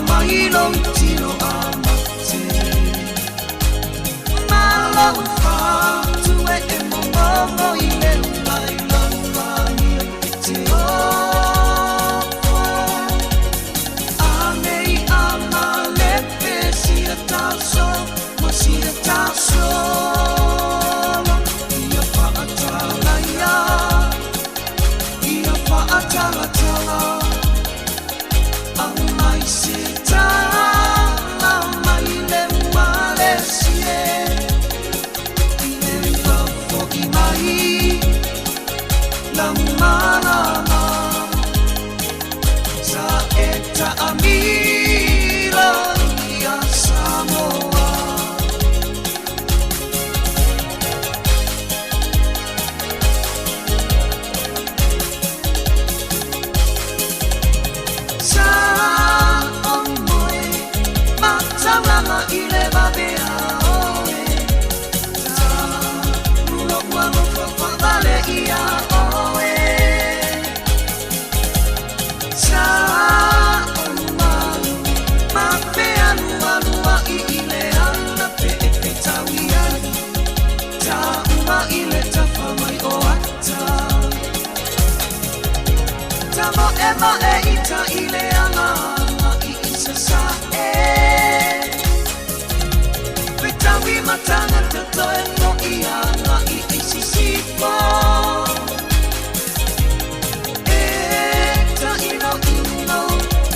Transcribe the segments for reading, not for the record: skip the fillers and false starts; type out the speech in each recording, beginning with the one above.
mai lou tino a mate. Ma lou fatu e e momomo i le ula i lau amio e te ofo. A nei a malepe sia taso ma sia tasolo. Ia whaatalaia, ia whaatalatala. A mai se tala mai le ua le sie. I le ua fo'i mai lau malama. Sa e ta'amilo ia Samoa. Sa o moe mataulanga i le vavea oe. Ta mulo ua lofa whaavale ia oe. Sa o malu ma pe alu alu a i i le ana pe e pe tau i ai. Ta uma i le tafa mai o ata. Ta mo e ma e i ta i le ala i i sa sa e. Pe tau i matanga ta toe mo i ana i i si si po. E ta ino ino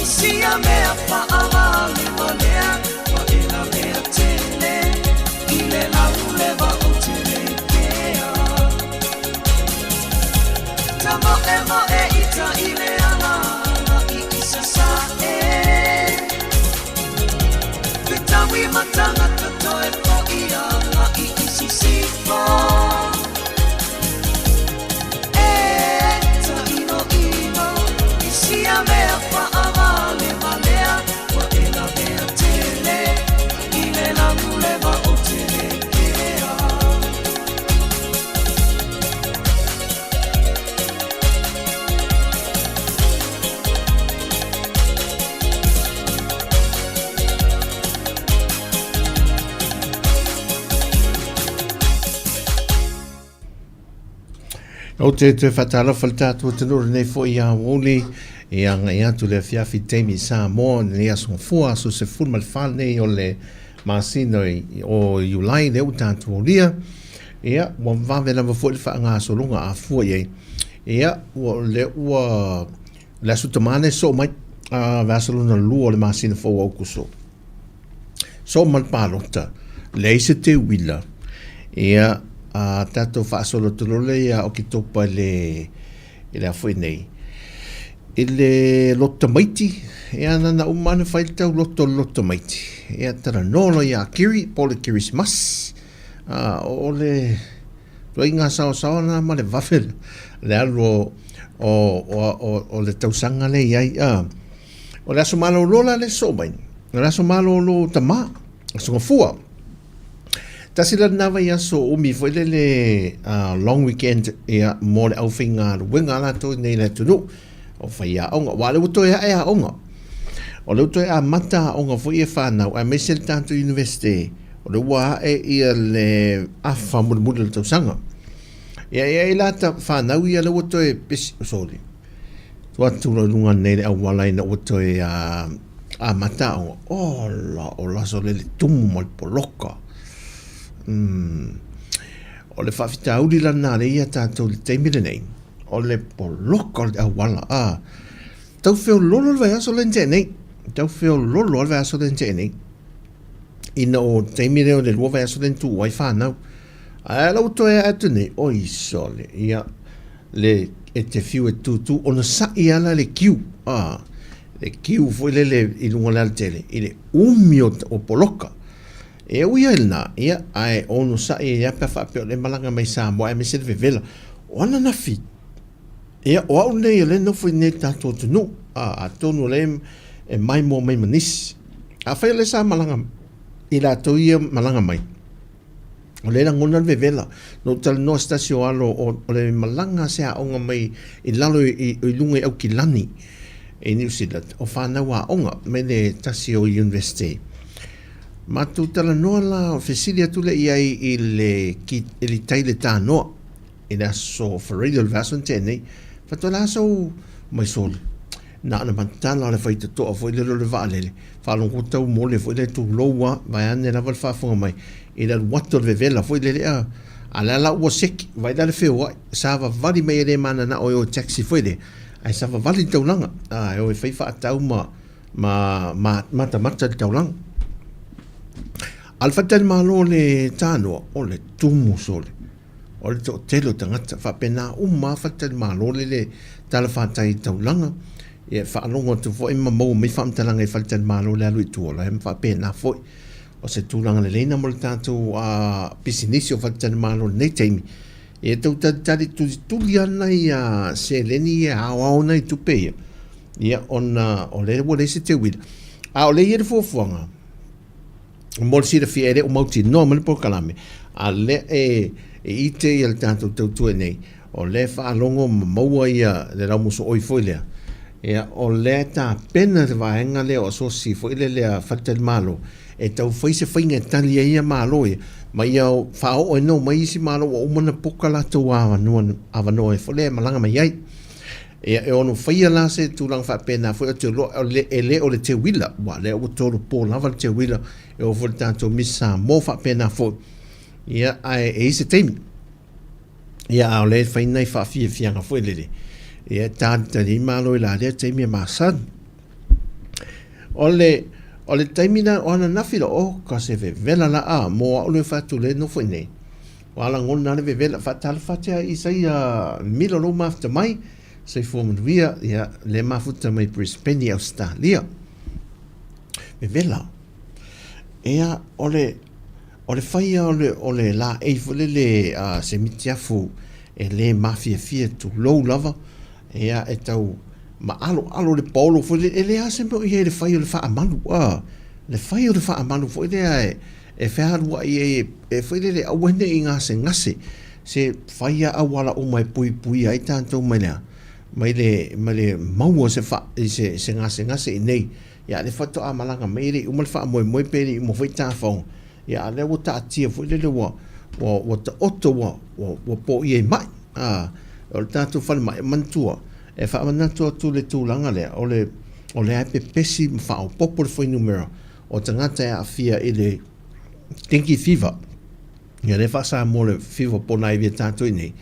i sia mea whaavale walea wa e la mea tele i le lau lewa o te le pea. Ta mo e mo e i ta i le ala i i sa sa e. Pe tau i matanga ta toe po i ana i i si si po. E ta ino ino i sia mea whaavale walea wa e la mea tele i le lau lewa o te le pea. O te te whatalofa le tātou te nora nei fo i a woli e anga i atu le afiafi taimi Samoa nei aso fua aso se fulu ma le fale nei o le masina o Iulai le u tātou o lia. Ia, ua vave lava foi le faagasologa a fua i ai. Ia, ua le ua le aso tamā le soo mai a vaiaso lona lua o le masina fou o Aukuso. Soo ma le palota, leai se teuila. Ia, a tatou faasolo atu loa lea ia Oketopa i le i le a foi nei i le loto tamaiti, ia na na uma lava ona fai le tauloto o le loto tamaiti. Ia talanoa loa ia Kiri po o le Kerisimasi. A o le ituaiga saosaoa lena ma le vave le alu o, o, o, o, o le tausaga lea i ai. A, o le aso malolo la le soo mai, o le aso malolo tamā, aso gafua. Tasi la lena vaiaso umi foi lele uh, long weekend ia mo le aufaigaluega a latou i nei le atunuu o faiaoga. Aua o lea ua toe ae aoga. O lea ua toe amata aoga foi e whanau, aemaise le tatou university, o lea ua ae ia le afa mulimuli o le tausaga. Ia, ia i la ta whanau ia lea ua toe pesi, oh, sorry, tu atu loa i luga nei le auala ina ua toe uh, amata aoga. Ola, ola sole le tumu ma le poloka. Mm. O le faafitauli la lena lea ia tatou i le taimi lenei, o le poloka o le auala, a, tau feololo le vaiaso lea na tea nei, tau feololo lava le vaiaso lea na tea nei, ina o taimi lea o le lua vaiaso lea na tuu ai whanau. Ae la ua toe ae atu nei, oi sole, ia, le, e te fiu e tūtū, ona sa'i ala le kiu, a, le kiu foi lele i luga o le alatele, i le umi o, o poloka. E ui ai lena, ia, ae onosai ai lava pe a faapea o lea e malaga mai Samoa aemaise le vevela. O ananafi, ia, o au nei o lea e nofo i nei i le tatou atunuu, a, atonu o lea e maimoa mai ma nisi. Afai o lea sa malaga i latou ia malaga mai, o lea e lagona le vevela. Na ou talanoa i se tasi o alo o, o le malaga se aoga mai i lalo i, i, i luga i Aukilani. i New Zealand, o fanau aoga mai le tasi o University. Matou talanoa la, fesili atu lea i ai i le i le tai le tanoa i le aso Friday o le vaiaso na tea nei, faatoa le aso mai soli. Na ona matala o le faitotoa foi lele o le vaalele, faalogo tau mole foi lele tulou a, vaeane lava le faafofoga mai i le alu atu o le vevela foi lele a, a lea la ua seki, vaai la le feoai, savavali mai e le mananao e o i taxi foi lea, ae savavali le taulaga, a, e o e fai faatau ma, ma, ma matamata i le taulaga. A o le faletalimalo o le tanoa, o le tumu sole. O le toatele o tagata, faapena uma lava faletalimalo lele talafatai i le taulaga, ia e faalogo atu foi ma maua mai faamatalaga i faletalimalo le alu i tua, la e faapena foi. O se tulaga lelei lena mo le tatou pisinisi o faletalimalo i lenei taimi, ia tau talitali tulituli lava nai seleni ia e aoao nai tupe ia, ia ona o lea ua leai se teuila. A o lea e i ai le fuafuaga, mo le silafia e le o mautinoa mai le polokalame, a o lea e ite le tatou tautua nei, o lea e faalogo ma maua ia le laumosooi foi lea, ia, o lea e tapena le vaega lea o asosi foi lele a faletalimalo e tau fai se faiga e tali ai ia malo ia, ma ia faaoo ai no mai isi malo ua uma ona poka latou avanoa foi lea e malaga mai ai. Ia, e ono faia la se tulaga faapena foi, ou te iloa e le o le teuila, aua o lea ua tolopo lava le teuila, e oo foi i le tatou Miss Samoa faapena foi. Ia, ae e i ai se taimi. Ia, a o lea e fai nai faafiafiaga foi lele, ia, e talitali ai malo i la lea taimi e masani. O le, o le taimi la, o ananafi la, oka se vevela la a, mo au lea fai atu lea e nofo i inei. Ua lagona le vevela faatalofa atu ia Isaia Milo lou mafuta mai soifua manuia ia le mafuta mai Brisbane i Ausetalia. Vevela. Ia o le o le faia o le o le laei foi lele a se mitiafu e le mafiafia tulou lava ia e tau maaloalo le paolo foi lele e leai lava se mea o i ai i le fai o le faamalu a le fai o le faamalu foi lea e e fealuai ai e foi lele aua ne i gasegase se fai a auala uma e puipuia ai tatou mai le a mai le mai le maua se fa i se se gasegase i nei ia le faatoa malaga mai e le i uma le faamoemoe pe le i uma foi tafaoga ia a lea ua taatia foi lele ua ua ua taoto ua ua ua poia i mai a o le tatou falemai manatua e faamanatu atu le tulaga lea o le o lea e pepesi ma faaopoopo le fuainumera o tagata e aafia i le dengue fever, ia lea faa-Samoa le fever po o nai via tatou i nei,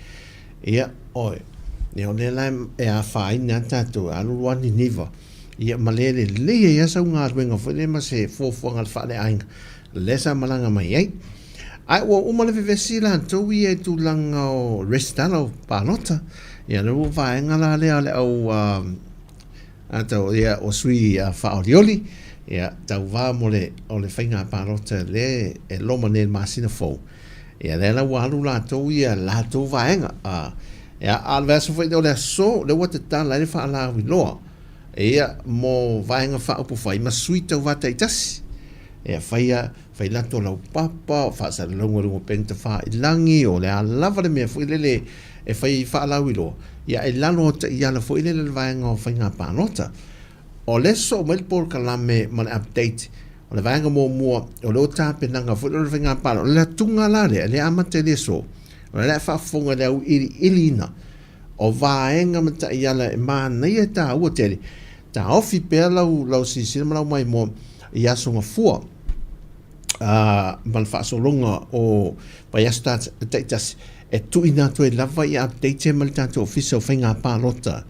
ia, oi, ia o lea la e afaina lava tatou, e alu alu lava niniva, ia ma le lelei ai lava sau galuega foi lea ma se fuafuaga a le faaleaiga lea sa malaga mai ai. Ae ua uma le vevesi latou ia i tulaga o resitala o palota, ia lea ua vaega la lea a le au Atau, ia, o sui faaolioli, ia, tauva mo le, o le faiga palota le e loma nei i le masina fou. Ia, lea la ua alu latou ia latou vaega. A, ia, a o le vaiaso foi o le aso, lea ua tatala ai le faalauiloa, ia, mo vaega faaupufai ma sui tauva taitasi. Ia, faia, fai latou laupapa, o faasalalauga i luga o upega tafailagi, o le a lava le mea foi lele e fai faalauiloa, ia i lalo o taiala foi lele le vaega o faiga palota. O lea sosoo mai le polokalame ma le update, o le vaega muamua, o lea ua tapenaga foi lea o le faiga palota. O le atuga la lea, lea e amata i le aso, o lea e faafofoga i le auiliiliina o vaega ma taiala e manaia e taua tele, taofi pea lau, lau silasila ma lau maimoa i Aso Gafua. ma le faasologa o vaiaso taitasi e tuuina atu ai lava ia update ma le tatou Ofisa o Faiga Palota.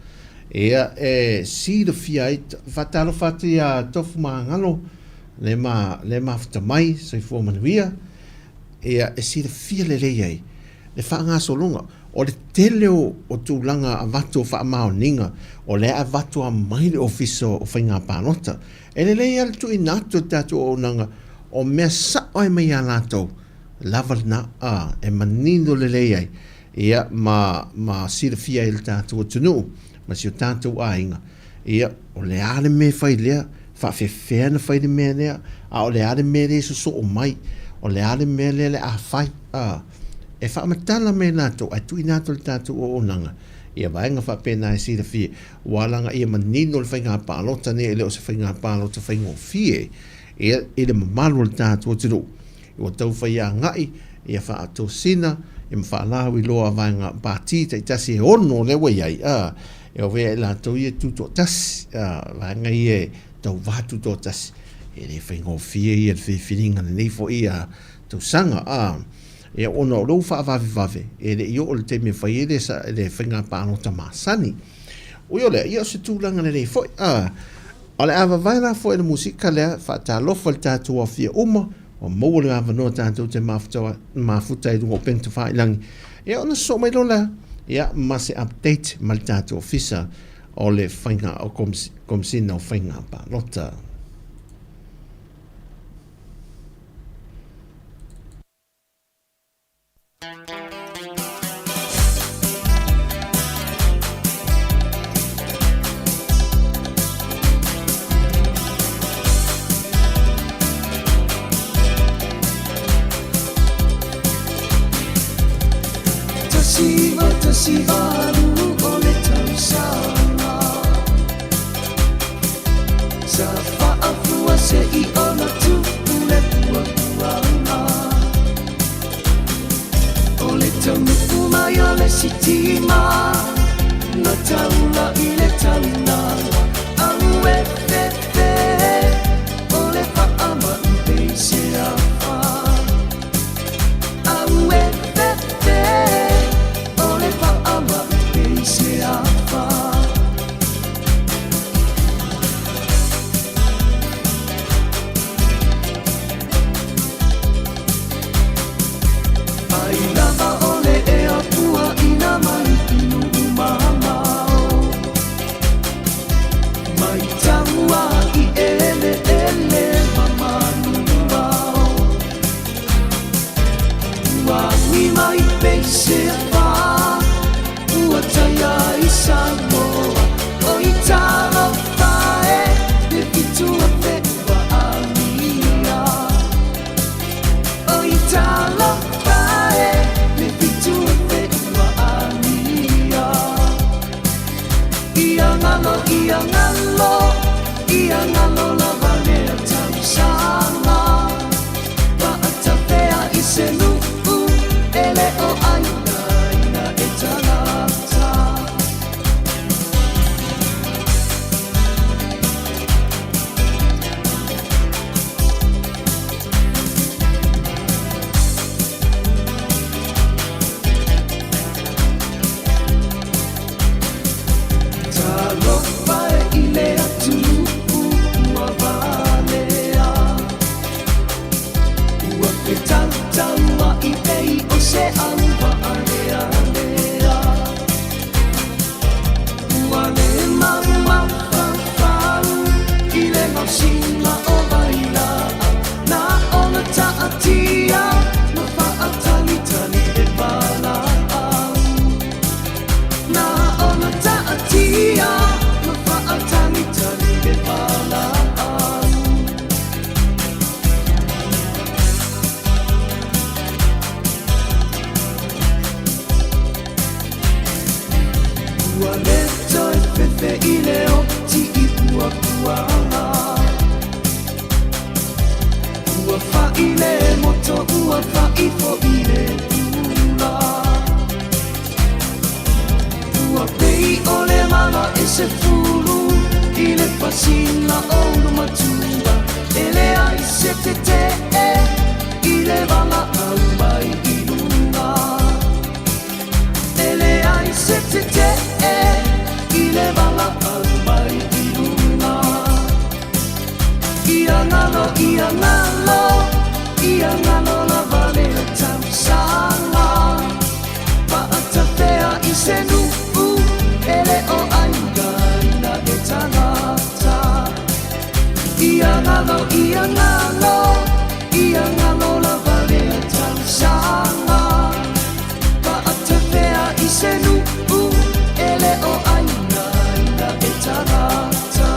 Ia e silafia ai, faatalofa atu ia Tofu Magalo le ma le mafuta mai, soifua manuia. Ia e silafia lelei ai le faagasologa o le tele o, o tulaga avatu o faamaoniga o lea avatu a mai le Ofisa o Faiga Palota. E lelei lava le tuuina atu e le tatou auaunaga o mea sao ai mai ia latou lava lena a e manino lelei ai ia ma ma silafia ai e le tatou atunuu ma si o tatou aiga ia o le a le mea e fai lea faafefea ona fai le mea lea a o le a le mea lea e sosoo mai o le a le mea lea le a fai a e faamatala mai e latou ae tuuina atu e le tatou auaunaga. Ia vaega faapena e silafia, ua alagaia manino le faiga palota nei e le o se faiga palota faigofie ia i le mamalu o le tatou atunuu. Ua tau fai agai ia faatosina ia ma faalauiloa a vaega pati taitasi e ono lea ua i ai, a, e o vea i latou ia tutoatasi, a, vaega ia e tauva tutoatasi. E le faigofie ia le filifiliga lenei foi ia tausaga, a. Ia, ona o lea ua faavavevave, e le i oo i le taimi e fai ai le, le faiga palota masani. Ui o lea, ia o se tulaga lelei foi. A, o le a vavae la foi le musika lea, faatalofa i le tatou aofia uma, ua maua le avanoa tatou te mafuta, mafuta i luga o upega tafailagi. Ia, ona sosoo mai loa lea, ia, ma se update ma le tatou ofisa o le faiga, o Komesina o Faiga Palota. 1918 o le tausaga Sa faafua se'i ona tupu le puapuaga O le taunuu mai o le sitima Na taula i le taulaga Auefefe o le faamai peiseafa Auefefe o le faamai peiseafa Ai lava o le ea puaina mai i nuu mamao Mai taua i eleele ma manuvao Ua agi mai peiseafa Ua taia i Samoa Oi talofa e Le 7000 ua amia Oi talofa e Le 7000 ua amia Ia ngalo, ia ngalo Ia ngalo lava lea tausaga Paatafea i se nuu E le o aina ina e tagata. Talofa e i le atunuu ua valea Ua fetautaua'i pei o se auvaalealea Ua le mau mafaufau i le gaosiga o vailaau Na ona taatia ma faatalitali le valaau Na ona taatia ma faatalitali le valaau. Ua le toe fefe i le oti i puapuaga Ua fa'i le moto ua fa'i fo'i le pula Ua pei o le mala e sefulu i le pasina o Ulumatua E leai se tetee i le valaau mai i luga E leai se tetee i le valaau mai i luga Ia ngalo, ia ngalo, ia ngalo lava lea tausaga Paatafea i se nuu e le o aiga ina e tagata Ia ngalo, ia ngalo, ia ngalo lava lea tausaga Paatafea i se nuu e le o aiga ina e tagata.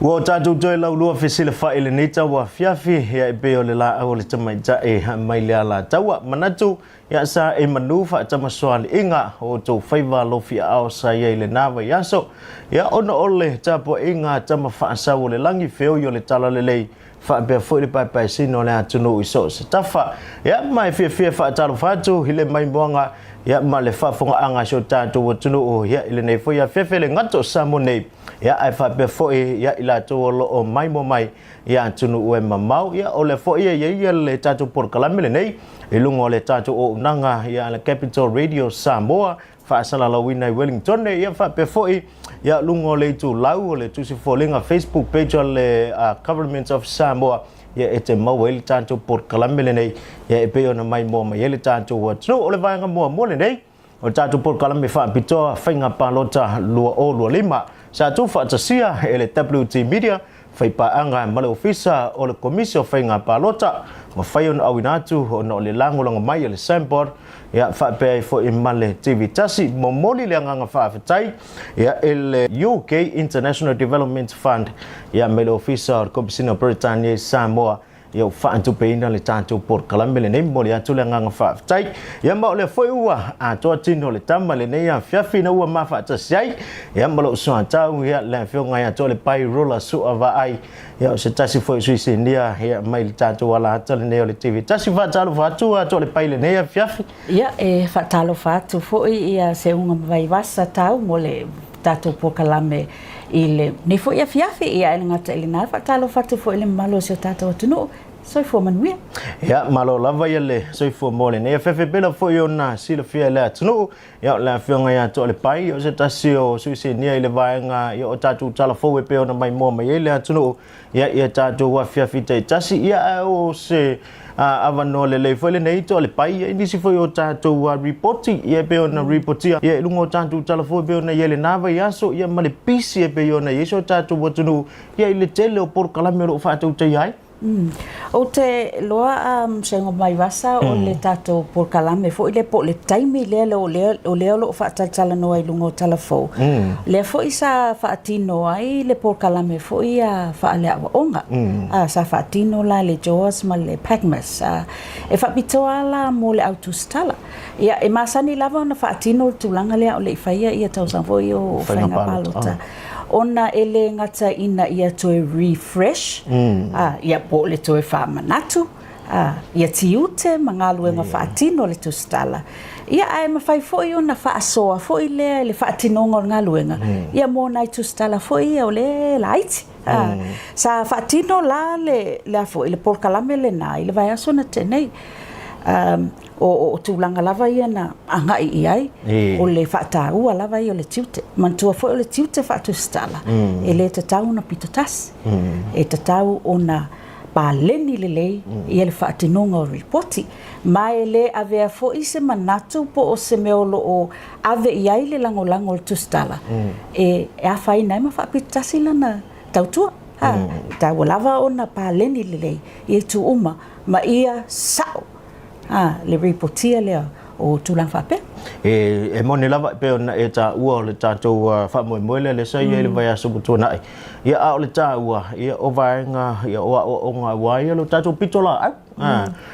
Ua o tatou toe laulua fesilafai i lenei tauafiafi, ia e pei o le laau o le tamaitai mai le Alataua. Manatu, ia sa e manu faatamasoaliiga o outou faiva alofiaao sa i ai i lena vaiaso. Ia ona o le tapuaiga a Tama Faasau o le Lagi, feoi o le Talalelei, faapea foi le paepaesina o le atunuu i so o se tafa. Ia, ma e fiafia e faatalofa atu i le maimoaga, ia, ma le faafogaaga a si o tatou atunuu, ia, i lenei foi afiafi e le gata o Samoa nei, ia, ae faapea foi, ia, i latou o lo o maimoa mai i atunuu e mamao. Ia, o lea foi e i ai le tatou polokalame lenei i luga o le tatou auaunaga, ia, a le Capital Radio Samoa, faasalalauina i Wellington, ia faapea foi ia luga o le itulau o le tusi foliga Facebook page o le Government of Samoa, ia e te maua ai le tatou polokalame lenei, ia e pei ona maimoa mai ai le tatou atunuu. O le vaega muamua lenei o le tatou polokalame faapitoa Faiga Palota 2025 sa tuufaatasia e le WT Media faipaaga ma le Ofisa o le Komisi o Faiga Palota, mafai ona auina atu ona o le lagolago mai a le Signboard, ia faapea ai foi ma le TV Tasi. Momoli le agaga faafetai ia i le UK International Development Fund ia mai le Ofisa o le Komisina o Peretania i Samoa ia ua faatupeina le tatou polokalame lenei. Momoli atu le agaga faafetai. Ia ma o lea foi ua atoa tino le tama lenei afiafi na ua mafaatasi ai ia ma lou soatau ia le afioga ia Toalepai Rula Sua Vaai, ia o se tasi foi sui sinia ia mai le tatou alahata lenei o le TV Tasi. Faatalofa atu a Toalepai lenei afiafi. Ia, e faatalofa atu foi ia Seuga ma Vaivasa tau mo le tatou polokalame i lenei foi afiafi. Ia, e le gata i lena, e faatalofa atu foi i le mamalu o si o tatou atunuu. Soifua manuia. Ia, malo lava ia le soifua mo lenei afiafi. Pela foi ona silafia e le atunuu, ia o le afioga ia Toalepai, o se tasi o sui sinia i le vaega ia o tatou tala fou e pei ona maimoa mai ai le atunuu ia ia tatou afiafi taitasi. Ia, ae o se avanoa lelei foi lenei Toalepai, ia i nisi foi o tatou ripoti ia e pei ona ripotia ia i luga o tatou tala fou e pei ona i ai lena vaiaso, ia ma le pisi e pei ona i ai si o tatou atunuu ia i le tele o polokalame o lo o faatautaia ai. Ou te iloa Seuga Vaivasa o le tatou polokalame foi lea po o le taimi lea o lea o lea o lo o faatalatalanoa i luga o tala fou, lea foi sa faatino ai le polokalame foi ia faaleaoaoga. Sa faatino la e le JOAS ma le PACMAS. E faapitoa la mo le au tusitala. Ia, e masani lava ona faatino le tulaga lea a o le i faia ia tausaga foi o faiga palota, ona e le gata ina ia toe refresh, ia po o le toe faamanatu, ia tiute ma galuega faatino a le tusitala, ia ae mafai foi ona faasoa foi lea i le faatinoga o le galuega, ia mo nai tusitala foi ia o lea e laiti. Sa faatino la le a foi le polokalame lena i le vaiaso na tea nei. O tulaga lava ia na agai i ai, o le faataua lava ia o le tiute. Manatua foi o le tiute faatusitala, e le tatau ona pitotasi, e tatau ona paleni lelei ia le faatinoga o ripoti, ma e le avea foi se manatu po o se mea o lo o ave i ai le lagolago o le tusitala e afaina ai ma faapitotasi lana tautua. E taua lava ona paleni lelei ia itu uma ma ia sao le ripotia lea o tulaga faapea. E moni lava e pei ona e taua o le tatou faamoemoe lea lea sa i ai i le vaiaso ua tuanai. Ia a o le taua, ia o vaega ia o aoaoga aua ia lo tatou pitolaau.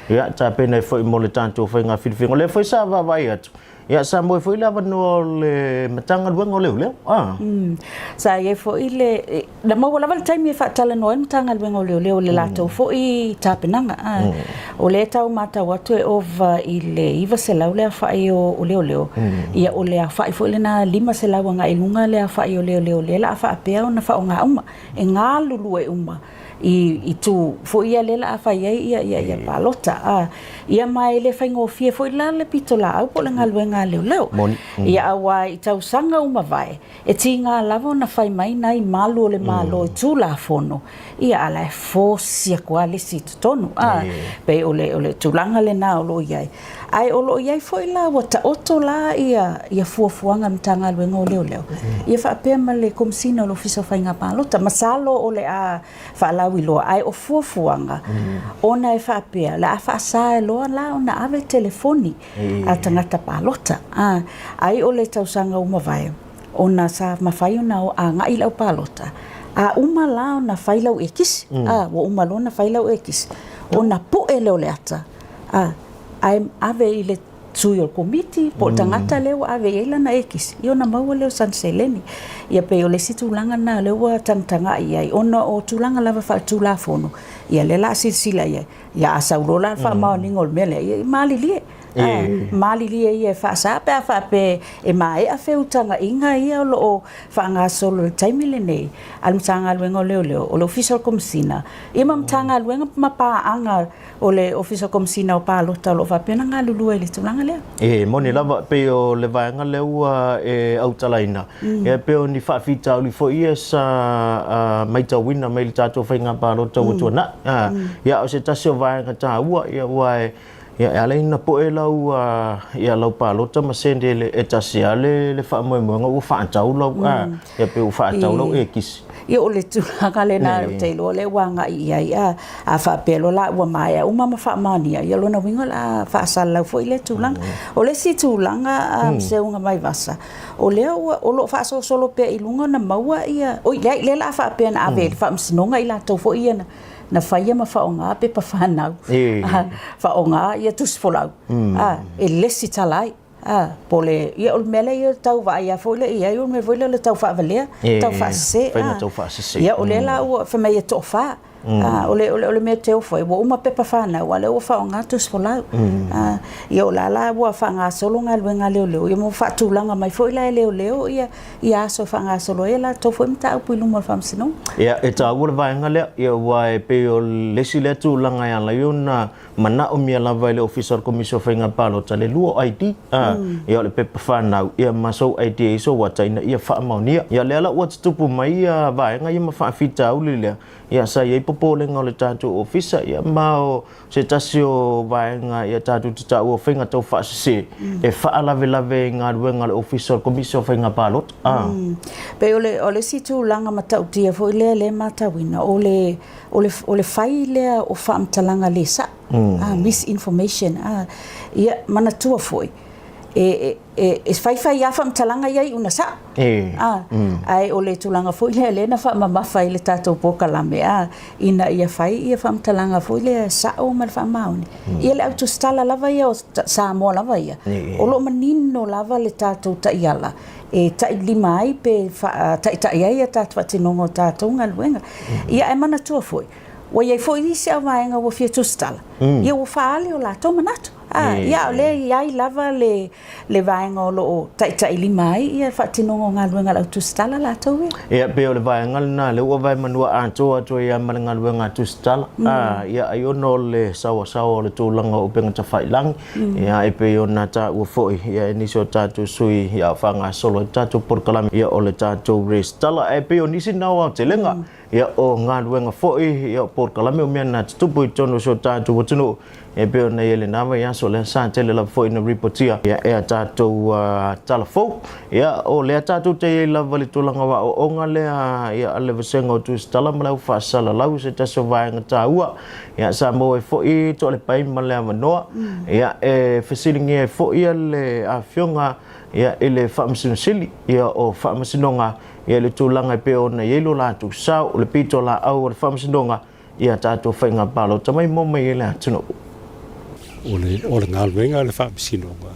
Ia tapena ai foi mo le tatou faiga filifiliga. O lea foi sa vaavaai atu, Ia, sa moe foi le avanoa o le Matagaluega o Leoleo. Ah. Sa i ai foi le... Na maua lava le taimi e faatalanoa ai le Matagaluega o Leoleo i le latou foi tapenaga. O lea e tau matau atu e ova i le 900 le aofai o leoleo. Ia, o le aofai foi lena 500 agai i luga le aofai o leoleo lea o le a faapea ona faaaoga uma, e galulue uma i itu foi ia lea o le a fai ai ia, ia, ia palota. A, ia ma e le faigofie foi la le pitolaau po o le galuega a leoleo. Moni. Ia aua i tausaga ua mavae, e tiga lava ona fai mai nai malu o le Malo i Tulafono, ia a la e force atu lava le isi i totonu. A, pei o le, o le tulaga lena o lo o i ai. Ae o lo o i ai foi la ua taoto la ia, ia fuafuaga a le Matagaluega o Leoleo, ia faapea ma le Komesina o le Ofisa o Faiga Palota. Masalo o le a faalauiloa, ae o fuafuaga, ona e faapea, o le a faasa loa la ona ave telefoni a tagata palota. A, ai o le tausaga ua mavae, ona sa mafai ona agai le au palota, A uma la ona fai lau ekisi, a, ua uma loa ona fai lau ekisi, ona pu'e lea o le ata, a, ae ave i le sui o le komiti po o le tagata lea ua ave i ai lana ekisi, ia ona maua lea o sana seleni. Ia pei o le isi tulaga lena o lea ua tagatagai i ai, ona o tulaga lava faaletulafono, ia lea o le a silasila i ai. Ia a sau loa la le faamaoniga o le mea lea, ia malilie, malilie ia e faasa pe a faapea e maea feutagaiga ia o lo o faagasolo i le taimi lenei a le Matagaluega o Leoleo, o le Ofisa o le Komesina, ia ma Matagaluega ma paaga o le Ofisa o Komesina o Palota o lo o faapea ona galulue i le tulaga lea. E moni lava, e pei o le vaega lea ua e autalaina, e pei o ni faafitauli foi ia sa matauina mai le tatou faiga palota ua tuanai. Ia, o se tasi o vaega taua, ia, aua e, ia, e ala ai ona poe lau, ia, lau palota ma sende e tasi lava le faamoemoega ua faatau lau, Ia pei ua faatau lau ekisi. Ia o le tulaga lena ou te iloa lea ua agai i ai a, a faapea loa la ua maea uma ma faamaonia, ia o lona uiga o le a faasalalau foi lea tulaga. O le isi tulaga Seuga Vaivasa, o lea ua o lo o faasolosolo pea i luga ona maua ia, oi leai lea o le a faapea na ave i le Faamasinoga i latou foi ia na faia ma faaaoga pepa fanau, faaaoga ia tusi folau, e lesitala ai. A, po o le, ia o le mea lea ia tau vaai lava foi lea i ai, o le mea foi lea o le tau faavalea, tau faasese. Faiga tau faasese. Ia o lea la ua fai mai e toafa. A, o le, o le mea teu foi, ua uma pepa fanau, a o lea ua faaaoga tusi folau. A, ia o la la ua faagasolo galuega a leoleo, ia ma ua faatulaga mai foi la e leoleo ia, ia aso e faagasolo ai a latou foi mataupu i luma o le Faamasinoga. Ia, e taua le vaega lea, ia aua e pei o le isi lea tulaga e ala ai ona manaomia lava e le Ofisa o le Komisi o Faiga Palota le lua o ID, a, ia o le pepa fanau, ia ma sou ID e i sou ata ina ia faamaonia. Ia lea la ua tutupu mai ia vaega ia ma faafitauli lea, ia sa i ai popolega o le tatou Ofisa, ia ma o se tasi o vaega ia tatou te taua o faiga tau faasese e faalavelave i galuega a le Ofisa o le Komisi o Faiga Palota. A. Pei o le, o le isi tulaga matautia foi lea lea e matauina, o le O le, o le fai lea o faamatalaga le sa'o, a, misinformation, a. Ia, manatua foi, e, e, e faifai lava faamatalaga ia iu ina sa'o, a. Ae o le tulaga foi lea lea na faamamafa i le tatou polokalame, a, ina ia fai ia faamatalaga foi lea sa'o ma le faamaoni. Ia le au tusitala lava ia o Samoa lava ia, o lo o manino lava le tatou taiala e tailima ai pe faataitai ai a tatou faatinoga o tatou galuega. Ia ae manatua foi, ua i ai foi isi au vaega ua fia tusitala, ia ua faaali o latou manatu. A, ia a o lea e i ai lava le, le vaega o lo o taitailima ai ia faatinoga o galuega a le au tusitala latou ia. Ia, pei o le vaega lena lea ua vaemanua atoa atu ai lava ma le galuega a tusitala. A, ia ai ona o le saoasaoa o le tulaga o upega tafailagi, Ia, e pei ona taua foi ia, e nisi o tatou sui ia, faagasolo ai tatou polokalame ia, o le tatou resitala. Ae pei o nisi na o aotelega ia, o galuega foi ia, o polokalame o mea na tutupu i totonu o si o tatou atunuu e pei ona i ai lena vaiaso lea sa tele lava foi ina ripotia ia, e a tatou tala fou. Ia, o lea tatou te i ai lava i le tulaga o aoaoga lea ia, a le Vasega o Tusitala ma le Au Faasalalau i se tasi o vaega taua. Ia, sa maua ai foi Toalepai ma le avanoa, ia, e fesiligia ai foi le Afioga ia, i le Faamasino Sili ia, o Faamasinoga ia, i le tulaga e pei ona i ai lo latou sao, o le pitolaau o le Faamasinoga ia tatou faiga palota mai mo mai ai le atunuu. O le, o le galuega a le Faamasinoga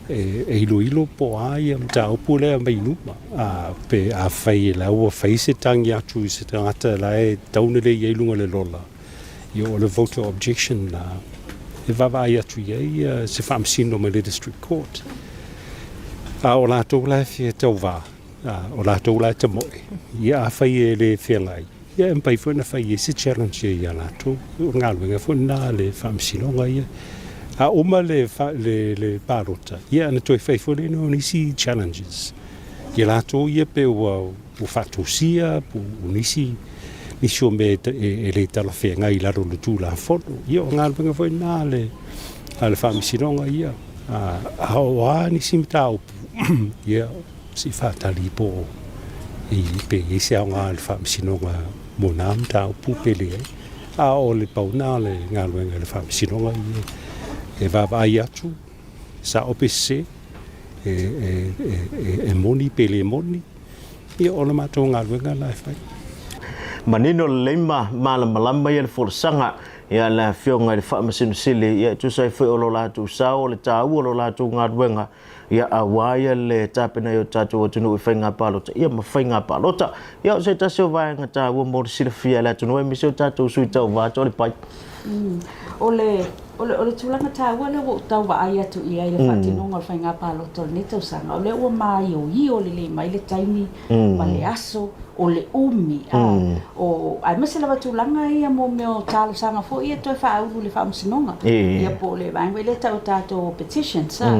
e, e iloilo po o a ia mataupu lea mai luma. A, pe afai la ua fai se tagi atu i se tagata la e tatau ona lei i ai i luga o le lola, ia o le voter objection la e vaavaai atu i ai se faamasino mai le District Court. A o latou la e fia tauva, o latou la e tamoe, ia afai e le feagai, ia e mafai foi ona fai i ai se challenge ia latou. O le galuega foi lena a le faamasinoga ia. A uma le, le, le palota, ia ona toe fai foi lea o nisi challenges. Ia latou ia pe ua, ua faatosia, po o nisi, nisi o mea e, e le talafeagai i lalo o le Tulafono. Ia o galuega foi lena a le, a le faamasinoga ia. A, a o a nisi mataupu, ia, se i faatali po o i, pe i ai se aoga i le faamasinoga mo na mataupu pe leai. A o le pau lena o le galuega i le faamasinoga ia e vaavaai atu, sao pe sese, e, e, e, e moni pe le moni. Ia, o le matou galuega lena e fai. Manino lelei ma malamalama ia le folasaga ia le Afioga i le Faamasino Sili, ia e tusa ai foi o lo latou sao, o le taua o lo latou galuega, ia aua ia le tapena i o tatou atunuu i faiga palota, ia ma faiga palota. Ia o se tasi o vaega taua mo le silafia e le atunuu aemaise o tatou sui tauva atu o le pai. O le O le, o le tulaga taua lea ua ou tau vaai atu i ai i le faatinoga o le faiga palota o lenei tausaga, o lea ua maioio lelei mai le taimi ma le aso, o le umi, a, o, aemaise lava tulaga ia mō mea o talosaga foi ia toe faaulu i le faamasinoga, ia po o le vaega foi lea e tau e tatou o petitions, a.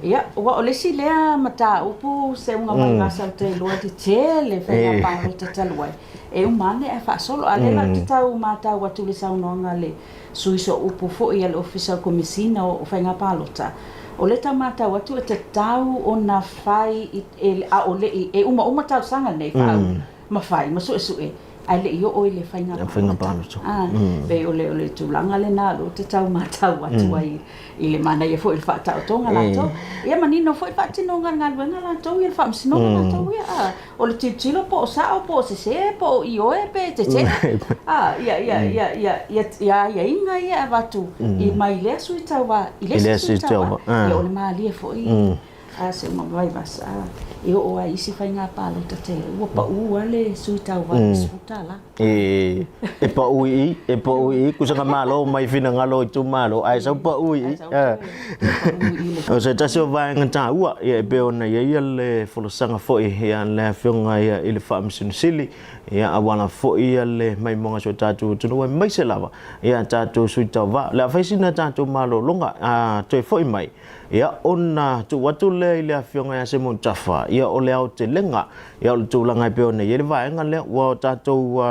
Ia, aua o le isi lea mataupu seuga mai vasa ou te iloa te tele faiga palota talu ai, e uma ane ae faasolo. A o lea la ou te tau matau atu i le saunoaga a le Sui Sooupu foi a le Ofisa o Komesina o Faiga Palota, o lea tau matau atu e tatau ona fai i, e, a o le i, e umauma talosaga nei faaulu ma fai ma suesue ae le i oo i le faiga palota. A, pei o le, o le tulaga lena o lea ou te tau matau atu ai i le manaia foi o le faataotoga latou. Ia manino foi le faatinoga o le galuega latou ia, le faamasinoga latou ia. A, O le tilotilo po o sao po o sesē po o ioe pe tetele, a, ia, ia, ia, ia, ia, ia aiaiga ia e avatu i mai lea sui tauva i le isi sui tauva. Ia o le malie foi a se uma Vaivasa e oo ai isi faiga palota tele ua pau lava le sui tauva i le $10. E, e pau i i, e pau i i, kusaga malo mai finagalo o itumalo, ae sau pau i i. O se tasi o vaega taua, ia e pei ona i ai ia le folasaga foi ia le afioga ia i le Faamasino Sili, ia auala foi ia le maimoaga a si o tatou atunuu aemaise lava ia tatou sui tauva. O le a fai sina tatou malologa, a toe foi mai, ia ona tuu atu lea i le afioga ia Simon Tafa, ia o le aotelega Ia o le tulaga e pei ona i ai le vaega lea, ua o tatou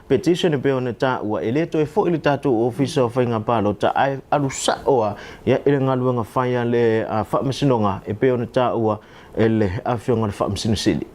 petition e pei ona taua, e le toe foi i le tatou Ofisa o Faiga Palota, ae alu sao lava ia i le galuega fai a le Faamasinoga e pei ona taua e le Afioga i le Faamasino Sili.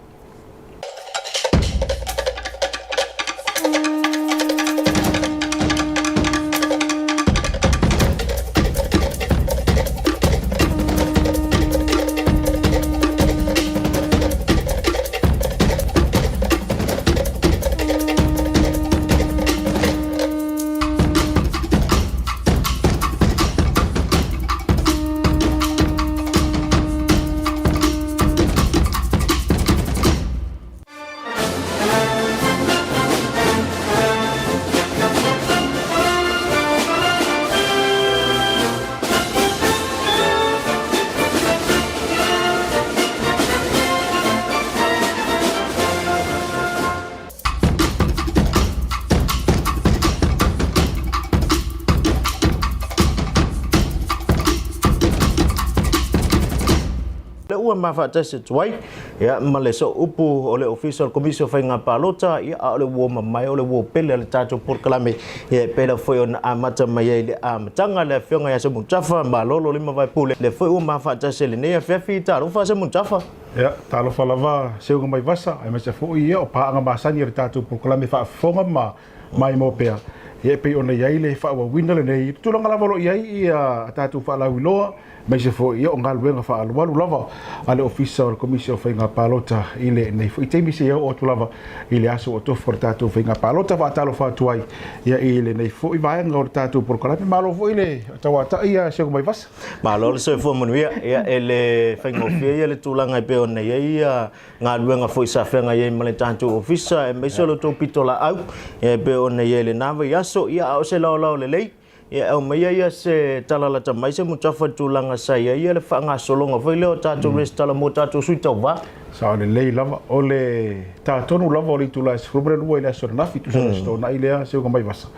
Lea ua ma faatasi atu ai ia, ma le sooupu o le Ofisa o le Komisi o Faiga Palota, ia, a o le uo mamae o le uo pele a le tatou polokalame, ia, e pei lava foi ona amata mai ai i le amataga le Afioga ia Semutafa Malolo Limavaepule, lea foi ua ma faatasi i lenei afiafi. Talofa Semutafa. Ia, talofa lava Seuga Maivasa, aemaise foi ia o paaga masani a le tatou polokalame faafofoga ma maimoa pea. Ia, e pei ona i ai le faaauauina lenei, i le tulaga lava o lo o i ai ia tatou faalauiloa, aemaise foi ia o galuega faaalualu lava a le Ofisa o le Komisi o Faiga Palota i lenei foi taimi seia oo atu lava i le aso ua tofu o le tatou faiga palota. Faatalofa atu ai ia i lenei foi vaega o le tatou polokalame. Malo foi le tauatai ia Seuga Maivasa. Malo le soifua manuia. Ia e le faigofie ia le tulaga e pei ona i ai ia galuega foi sa feagai ai ma le tatou ofisa aemaise o le tou pitolaau ia e pei ona i ai i lena vaiaso. Ia a o se laolao lelei Ia e aumaia ia se tala lata mai se mutafa i le tulaga sa i ai ia le faagasologa foi lea o tatou resitala mo tatou sui tauva. Sao lelei lava. O le ta tonu lava o le itula e 12 i le aso ananafi, tusa i le Aso Toonai lea, Seuga Maivasa.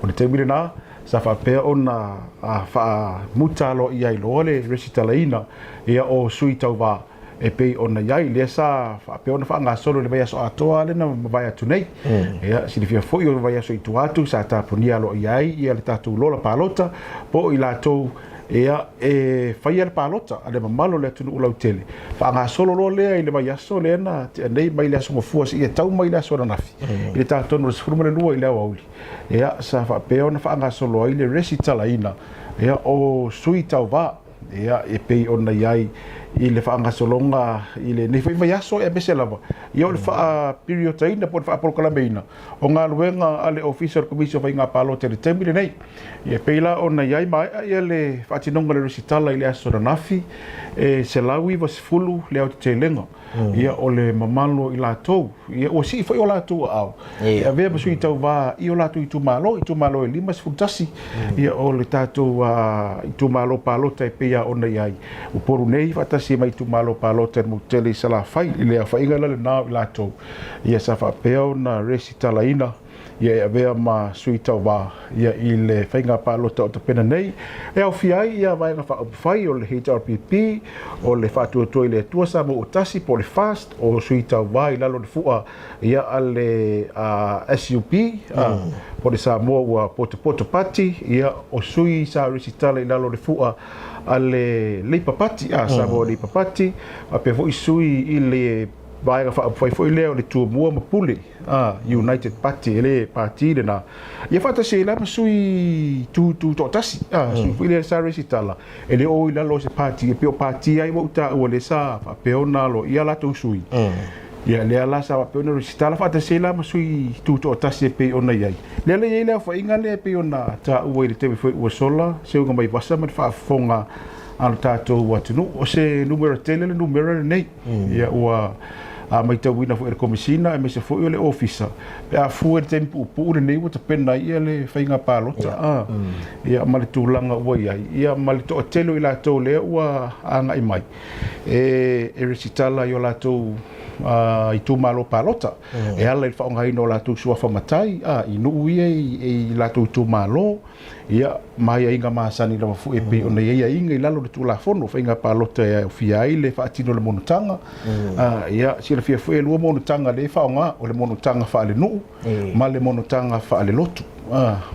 O le taimi lena, sa faapea ona faamuta aloaia ai loa le resitalaina ia o sui tauva e pei ona i ai, lea sa faapea ona faagasolo i le vaiaso atoa lea na mavae atu nei. Ia, silafia foi o le vaiaso i tua atu sa tapunia aloaia ai ia le tatou lola palota po o i latou ia e faia le palota a le mamalu o le atunuu lautele. Faagasolo loa lea i le vaiaso lea na tea nei mai le aso Gafua seia tau mai le aso ananafi i le ta tonu o le 12 i le aoauli. Ia, sa faapea ona faagasolo ai le resitalaina ia o sui tauva. Ia, e pei ona i ai i le faagasologa i lenei foi vaiaso aemaise lava ia o le faapiriotaina po o le faapolokalameina o galuega a le Ofisa o le Komisi o Faiga Palota i le taimi lenei. Ia e pei la ona i ai maea ia le faatinoga o le resitala i le aso ananafi, e 190 le aotetelega ia o le mamalu o i latou, ia ua sii foi o latou aao e avea ma sui tauva i o latou itumalo, itumalo e 51 ia o le tatou itumalo palota e pei lava ona i ai Upolu nei faatasi ai ma itumalo palota i le motu tele i Salafai. I le aofaiga la lena o i latou ia sa faapea ona resitalaina ia e avea ma sui tauva ia i le faiga palota o tapena nei e aofia ai ia Vaega Faaupufai o le HRPP, o le Faatuatua i le Atua Samoa Ua Tasi po o le FAST, o sui tauva i lalo o le fua ia a le SUP po o le Samoa Ua Potopoto Party, ia o sui sa resitala i lalo o le fua a le Labour Party, Samoa Labour Party, faapea foi sui i le Vaega Faaupufai foi lea o le Tumua ma Pule. United Party, e le pati lena. Ia faatasi ai la ma sui tu tu toatasi, sui foi lea sa resitala, e le o i lalo o se pati, e pei o pati ai ua ou taua lea sa faapea ona aloaia latou sui. Ia lea la sa faapea ona resitala faatasi ai la ma sui tu toatasi e pei ona i ai. Lea la e i ai le aofaiga lea e pei ona taua i le taimi foi ua sola, seuga mai vasa ma le faafofoga a lo tatou atunuu. O se numera tele le numera lenei. Ia ua matauina foi e le Komesina aemaise foi o le Ofisa pe a fua i le taimi puupuu lenei ua tapena ai ia le faiga palota ia ma le tulaga ua i ai ia ma le toatele o i latou lea ua agai mai e resitala i o latou itumalo palota e ala i le faaaogaina o latou suafa matai i nuu ia i latou itumalo. Ia, ma aiaiga masani lava foi e pei ona i ai aiaiga i lalo o le Tulafono o Faiga Palota e aofia ai le faatino o le monotaga. Ia, silafia foi e lua monotaga lea e faaaoga, o le monotaga faalenuu ma le monotaga faalelotu.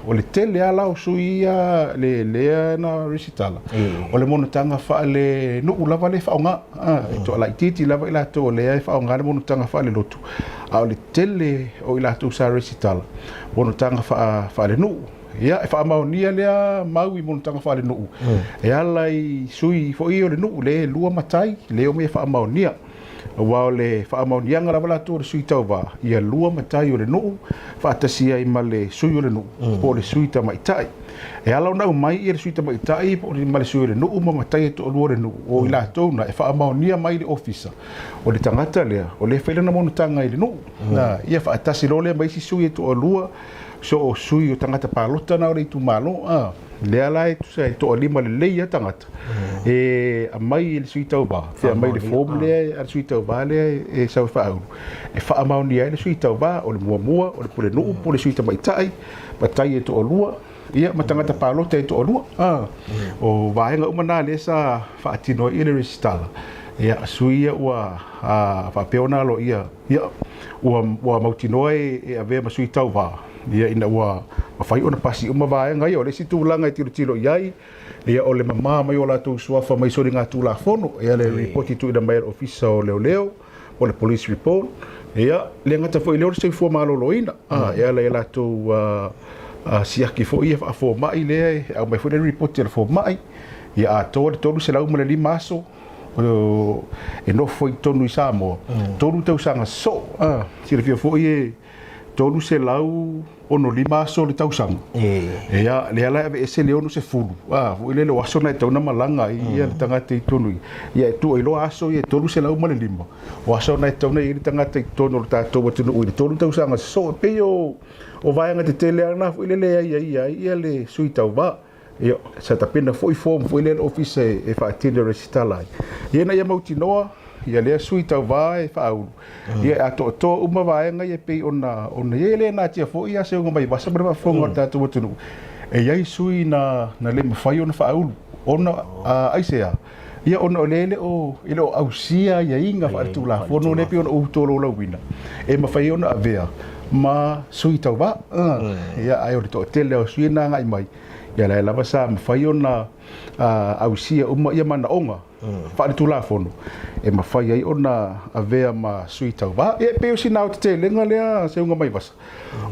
O le tele lava la o sui ia lea na resitala, o le monotaga faalenuu lava lea e faaaoga. E toalaitiiti lava i latou o lea e faaaoga le monotaga faalelotu, a o le tele o i latou sa resitala, monotaga faalenuu. Ia, e faamaonia lea mau i monotaga faalenuu e ala i sui foi o le nuu le lua matai le omai e faamaonia. Aua o le faamaoniaga lava latou o le sui tauva, ia lua matai o le nuu faatasi ai ma le sui o le nuu po o le sui tamaitai. E ala ona aumai ia le sui tamaitai ma le sui o le nuu ma matai e toalua o le nuu, o i latou na e faamaonia mai i le ofisa o le tagata lea o lea e fai lana monotaga i le nuu. Ia faatasi loa lea ma isi sui e toalua So o sui o tagata palota na o le itumalo a lea la e tusa e toalima lelei a tagata e aumai e le sui tauva pe aumai le form lea a le sui tauva lea e sau e faaulu e faamaonia ai le sui tauva o le muamua o le pulenuu po o le sui tamaitai matai e toalua ia ma tagata palota e toalua a o vaega uma na lea sa faatino ai le resitala ia sui ia ua faapea ona aloaia Ia, ua, ua mautinoa e, e avea ma sui tauva, ia, ina ua mafai ona pasi uma vaega ia. O le isi tulaga e tilotilo i ai, ia, o le mamā mai o latou suafa mai soligatulafono, ia, le ripoti tuuina mai e le Ofisa o Leoleo, po o le Police Report, ia, le gata foi i lea o le soifua maloloina, a, e ala i a latou a, a, siaki foi ia faafomai lea e aumai foi le ripoti a le fomai, ia atoa le 305 aso, e nofo i totonu i Samoa, 3 tausaga sosoo. Silafia foi e 365 aso le tausaga. Ia, lea la e aveese le 60, foi lele o aso na e tatau ona malaga ai le tagata i totonu i, ia e tuu ai loa aso ia e 305, o aso na e tatau ona i ai le tagata i totonu o le tatou atunuu i le 3 tausaga sosoo. E pei o vaega tetele lava na foi lele e aiaia ai le sui tauva. Ia, sa tapena foi form foi lea le ofisa e faatino e resitala ai. Ia ina ia mautinoa, ia lea sui tauva e faaulu, ia e atoatoa uma vaega ia e pei ona ona i ai. E le natia foi ia Seuga Vaivasa ma le faafofoga o le tatou atunuu, e i ai sui na na le mafai ona faaulu ona aisea? Ia ona o lea e le o e le o ausia aiaiga faaletulafono lea e pei ona ou tolaulauina e mafai ai ona avea ma sui tauva. Ia ae o le toatele o sui na agai mai, ia la e lava sa mafai ona ausia uma ia manaoga faaletulafono e mafai ai ona avea ma sui tauva. Ia e pei o sina aotetelega lea Seuga-maivasa,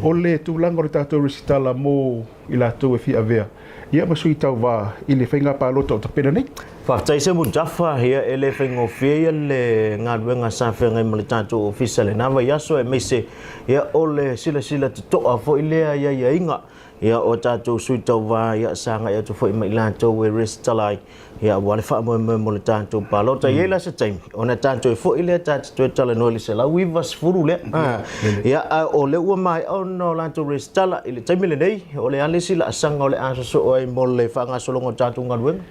o le tulaga o le tatou resitala mo i latou e fia avea ia ma sui tauva i le faiga palota o tapena nei. Faafetai Semu Jaffa, ia e le faigofie ia le galuega sa feagai ma le tatou ofisa i lena vaiaso aemaise ia o le silasila totoa foi lea i aiaiga ia o tatou sui tauva ia sa agai atu foi ma i latou e resitala ai Ia, aua le faamoemoe mo le tatou palota. E i ai la se taimi, ona tatou foi lea ta te toe talanoa i le 190 lea. Ia, a o lea ua maea ona o latou resitala i le taimi lenei, o le a le isi laasaga o le a sosoo ai mo le faagasologa o tatou galuega?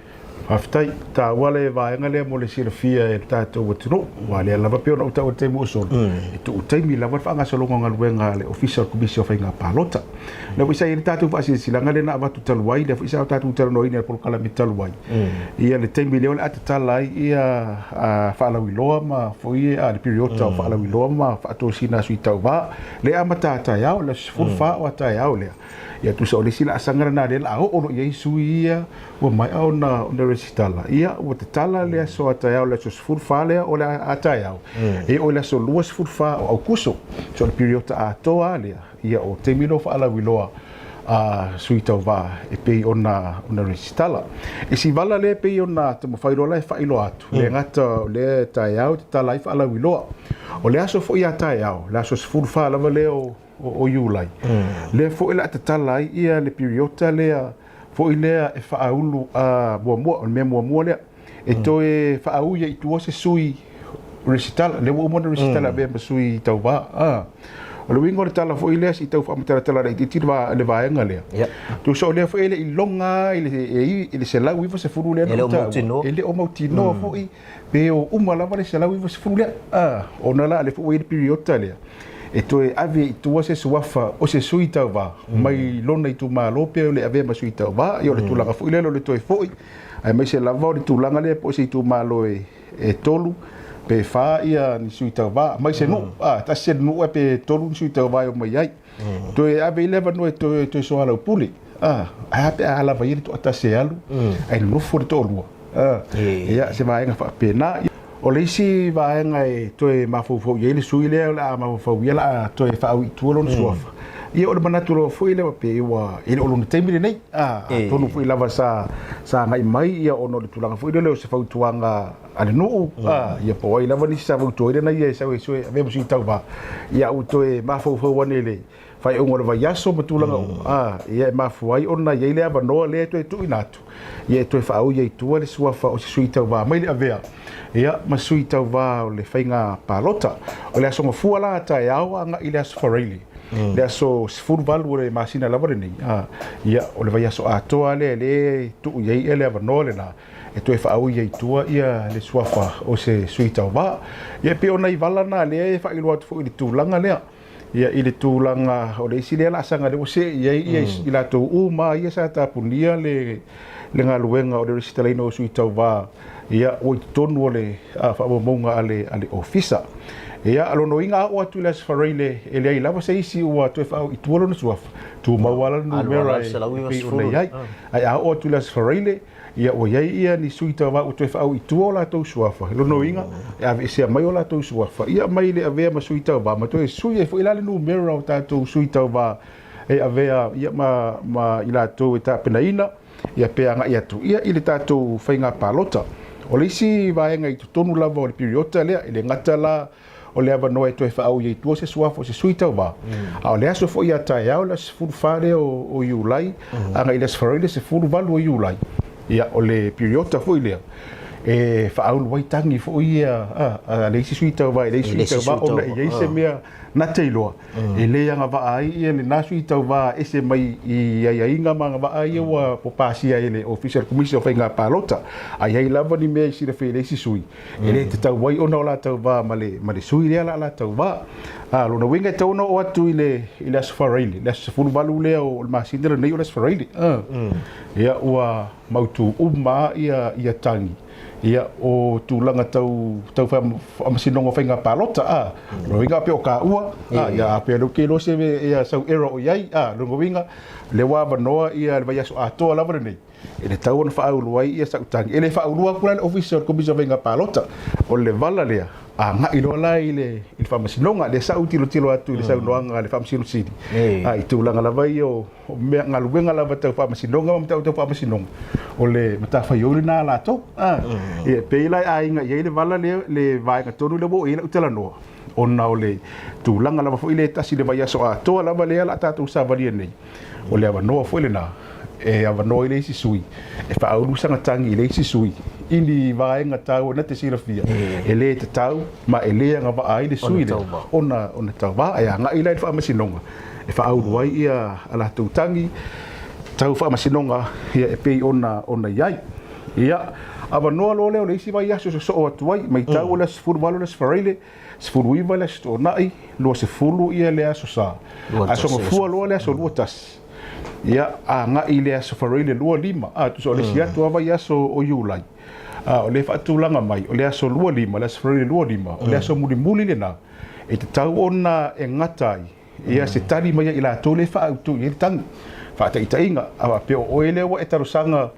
Faafetai. E taua le vaega lea mo le silafia e le tatou atunuu, aua o lea lava pei ona ou taua i le taimi ua sola, e tuu taimi lava le faagasologa o galuega a le Ofisa o le Komisi o Faiga Palota. Lea foi sa i ai le tatou faasilasilaga lea na avatu talu ai, lea foi sa tatou talanoaina i le polokalame talu ai, ia le taimi lea o le a tatala ai ia faalauiloa ma foi le piriota o faalauiloa ma faatosina a sui tauva. Lea e amata a taeao, le aso 14 o a taeao lea. Ia tusa o le isi laasaga lena lea o le a oo loa i ai sui ia ua maea ona resitala. Ia ua tatala le aso a taeao, le aso 14 lea o le a taeao, e oo i le aso 24 o Aukuso. So o le piriota atoa lava lea. Ia o taimi lea o faalauiloa a sui tauva e pei ona ona resitala. E si vala lea e pei ona taumafai loa la e faailoa atu, le gata o lea taeao e tatala ai faalauiloa. O le aso foi a taeao, le aso 14 lava lea o o Iulai, lea foi o le a tatala ai ia le piriota lea foi lea e faaulu a muamua, o le mea muamua lea. E toe faaui ai i tua se sui resitala, lea ua uma ona resitala avea ma sui tauva. A. O le uiga o le tala foi lea, se i tau faamatalatala laitiiti le vaega lea. Tusa o lea foi e le i loga i le 190 lea na ou taua, e le o mautinoa foi pe o uma lava le 190 lea. A. Ona la o lea foi ua i ai le piriota lea, e toe ave i tua se suafa o se sui tauva mai lona itumalo pe o le avea ma sui tauva. Ia o le tulaga foi lea o le toe foi aemaise lava o le tulaga lea po o se itumalo e tolu pe fa ia ni sui tauva mai se nuu, a tasi se nuu ae pe tolu ni sui tauva e omai ai. Toe ave i le avanoa e toe toe soalaupule, a ae a pe a lava ia le toatasi e alu ae nonofo le toalua, a ia se vaega faapena. O le isi vaega e toe mafaufau i ai le sui lea o le a mafaufau ia o le a toe faaui i tua lona suafa, ia o le manatu lava foi lea pei ua e le o lona taimi lenei, a atonu foi lava sa sa agai mai ia ona o le tulaga foi lele o se fautuaga a le nuu, a ia po o ai lava nisi sa fautuaina na ia e sau e sue avea ma sui tauva, ia ua toe mafaufau ane i le faaiuga o le vaiaso ma tulaga uma, a ia e mafua ai ona i ai le avanoa lea e toe tuuina atu, ia e toe faaui ai i tua le suafa o se sui tauva mai le avea ia ma sui tauva o le faiga palota. O le aso Gafua la a taeao agai i le aso Faraile, le aso 18 o le masina lava lenei, a ia o le vaiaso atoa lea lea e tuu i ai le avanoa lena e toe faaui ai i tua ia le suafa o se sui tauva. Ia e pei o nai vala na lea e faailoa atu foi i le tulaga lea. Ia, i le tulaga o le isi lea laasaga lea ua see i ai ia i latou uma ia sa tapunia le le galuega o le resitalaina o sui tauva, ia ua i totonu o le faamaumauga a le a le Ofisa. Ia, o lona uiga a oo atu i le Aso Faraile e leai lava se isi ua toe faaoo i tua lona suafa, tumau lava lana numera e pei ona i ai. Ae a oo atu i le Aso Faraile, Ia, ua i ai ia ni sui tauva ua toe faauu i tua o latou suafa. I lona uiga, e aveesea mai o latou suafa, ia mai le avea ma sui tauva, ma toe sui ai foi la le numera o tatou sui tauva e avea ia ma, ma i latou e tapenaina, ia pe agai atu ia i le tatou faiga palota. O le isi vaega i totonu lava o le piriota lea, e le gata la o le avanoa e toe faauu ai i tua se suafa o se sui tauva. A o le aso foi a taeao, le aso 14 lea o Iulai, agai i le aso Faraile 18 o Iulai, ia, o le piriota foi lea e faaulu ai tagi foi ia a le isi sui tauva i le isi sui tauva, ona e i ai se mea na te iloa e le agavaa ai ia lena sui tauva ese mai i aiaiga ma agavaa ia ua pasia e le Ofisa o le Komisi o Faiga Palota. A i ai lava ni mea i silafia e le isi sui, E le tatau ai ona o la tauva ma le, ma le sui lea la la tauva. A, lona uiga e tatau ona oo atu i le, i le Aso Faraile, le aso 18 lea o le masina lenei o le Aso Faraile. A. Ia ua mautu uma ia, ia tagi. Ia, o tulaga tau, tau faamasinoga o faiga palota, a, lona uiga pei o kaua, a, ia, a pei o lea ou te iloa se, ia, sau error o i ai, a, lona uiga, o lea ua avanoa ia le vaiaso atoa lava lenei, e tatau ona faaulu ai ia sau tagi. E le faaulua atu la le Ofisa o le Komisi o Faiga Palota, o le vala lea, agai loa la i le, i le Faamasinoga. Lea sa ou tilotilo atu i le saunoaga a le Faamasino Sili, a, i tulaga lava ia o, o mea, galuega lava tau Faamasinoga ma mataupu tau Faamasinoga, o le matafaioi lena a latou. A, ia, e pei la e aiga i ai le vala lea, le vaega tonu lea ua oo i ai lau talanoa, ona o le tulaga lava foi lea e tasi i le vaiaso atoa lava lea o le a tatou savalia nei. O le avanoa foi lena e avanoa ai le isi sui e faaulu sana tagi i le isi sui i ni vaega taua na te silafia e le tatau ma e le agavaa ai le sui lea ona ona tauva e agai la i le faamasinoga e faaulu ai ia a latou tagi tau faamasinoga ia e pei ona ona i ai. Ia, avanoa loa lea o le isi vaiaso e sosoo atu ai, matau o le aso 18 le aso Faraile, 19 le Aso Toonai, 20 ia le Aso Sa. Aso Gafua loa le aso 21. Ia, agai i le Aso Faraile 25, a, tusa o le isi atu lava vaiaso o Iulai. A, o lea e faatulaga mai, o le aso 25, le Aso Faraile 25, o le aso mulimuli lena e tatau ona e gata ai ia se tali mai ia i latou lea e faaautu i ai le tagi. Faataitaiga, a faapea o oe lea ua e talosaga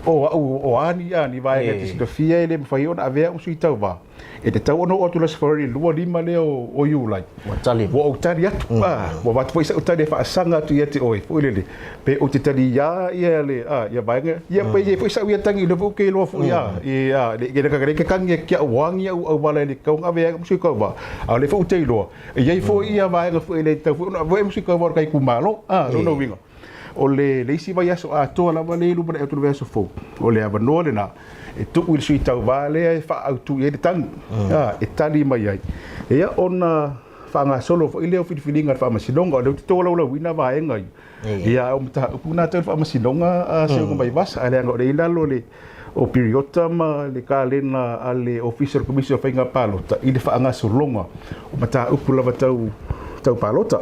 o au o a ni, a ni vaega e te silafia e le mafai ona avea au ma sui tauva, E tatau ona oo atu le Aso Faraile 25 lea o Iulai. Ua tali. Ua ou tali atu. Mm. Ah, ua avatu foi sa'u tali e faasaga atu ia te oe, foi lele. Pe ou te taliā ia le, ah, ia vaega. Ia pe i ai foi sa'u ia tagi lea foi ou ke iloa foi, ah, i, ah, le, le, le, le kagi e ki a'u agi a'u auala e le tatau ona ave ai a'u sui tauva. A o lea foi ou te iloa, e i ai foi ia vaega foi e le tatau foi ona ave ai a'u sui tauva o le ta itumalo. Ah, lona uiga, O le le isi vaiaso atoa lava lea i luma atu le vaiaso fou, o le avanoa lena e tuu i le sui tauva lea e faaautu i ai le tagi, a, e tali mai ai. Ia, ona faagasolo foi lea o filifiliga a le Faamasinoga, o lea ou te tolaulauina vaega ia. Ia, a o mataupu lena tau i le Faamasinoga a Seuga Vaivasa, ae leaga o lea e i lalo o le o piriota ma le kalena a le Ofisa o le Komisi o Faiga Palota i le faagasologa o mataupu lava tau, tau palota.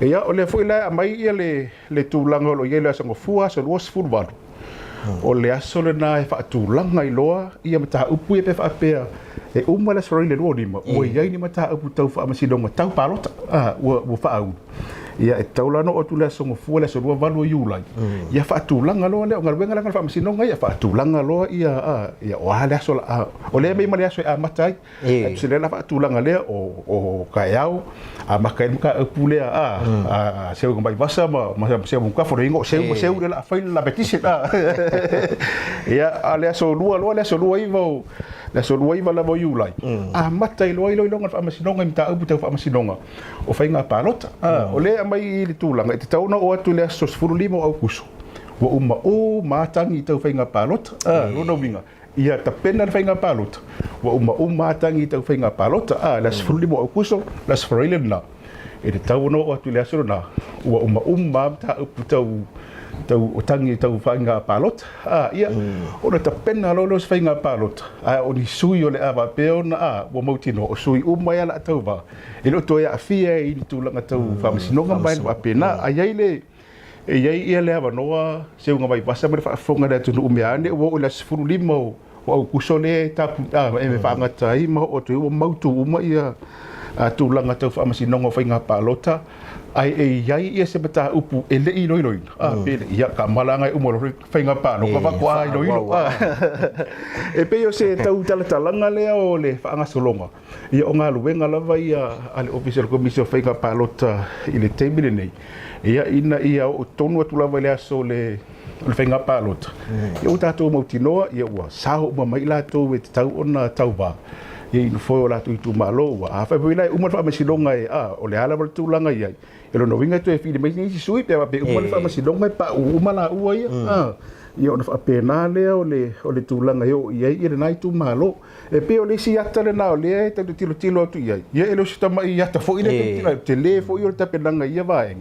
Ia, o lea foi la e aumai ia le, le tulaga o lo o i ai le Aso Gafua, aso 28. O le aso lena e faatulaga ai loa ia mataupu ia pe faapea e uma le Aso Faraile 25, ua i ai ni mataupu tau faamasinoga tau palota, a, ua, ua faaulu. Ia, e tatau la ona oo atu le Aso Gafua, le aso 28 o Iulai, ia faatulaga loa lea, o galuega la na a le Faamasinoga ia, faatulaga loa ia, ia o a le aso la, a, o lea e aumai ma le aso e amata ai. Ae tusa lea la faatulaga lea o, o kaeao, amata ai le mataupu lea, a, a Seu Vaivasa ma, ma Seu Mutafo, le igoa o Seu ma Seu lea o le a fai le la petition, a. Ia, a o le aso lua loa, le aso 29 o, le aso 29 lava o Iulai, amata ai loa iloiloga a le Faamasinoga i mataupu tau Faamasinoga o faiga palota. A, o lea e aumai i le tulaga e tatau ona oo atu i le aso 15 o Aokuso, ua uma uma lava tagi tau faiga palota. A, lona uiga, ia tapena le faiga palota, ua uma uma lava tagi tau faiga palota. A, le aso 15 o Aokuso, le aso Faraile lena, e tatau ona oo atu i le aso lena, ua uma uma lava mataupu tau tau o tagi tau faiga palota. A, ia, ona tapena loa lea o se faiga palota, a o ni sui o le a faapea ona, a, ua mautinoa, o sui uma ia o le a tauva, E le o toe aafia i ni tulaga tau faamasinoga ma vaega faapena. A i ai le, e i ai ia le avanoa Seuga Vaivasa ma le faafofoga a le atunuu mea ane ua oo i le aso 15 o Aokuso lea e tapu, e faagata ai ma oo atu ai ua mautu uma ia tulaga tau faamasinoga o faiga palota, ae e i ai ia se mataupu e le i iloiloina, pe le, ia ka malaga e uma loa faiga palota faatoa iloilo. E pei o se tau talatalaga lea o le faagasologa. Ia, o galuega lava ia a le Ofisa o le Komisi o Faiga Palota i le taimi lenei, ia, ina ia oo tonu atu lava i le aso o le faiga palota, ia ua tatou mautinoa, ia ua sao uma mai i latou e tatau ona tauva, ia i nofoa o latou itumalo. Ua afai foi la e uma le faamasinoga e, a, o le a lava le tulaga i ai, e lona uiga e toe fili mai nisi sui pe a faapea e uma le faamasinoga e pauu uma laua ia, a, ia ona faapena lea o le tulaga e oo i ai lena itumalo. E pei o le isi ata lena o lea e tatou te tilotilo atu i ai, ia e le o se tamai ata foi lea e tilotilo ai, tele foi o le tapenaga i ia vaega.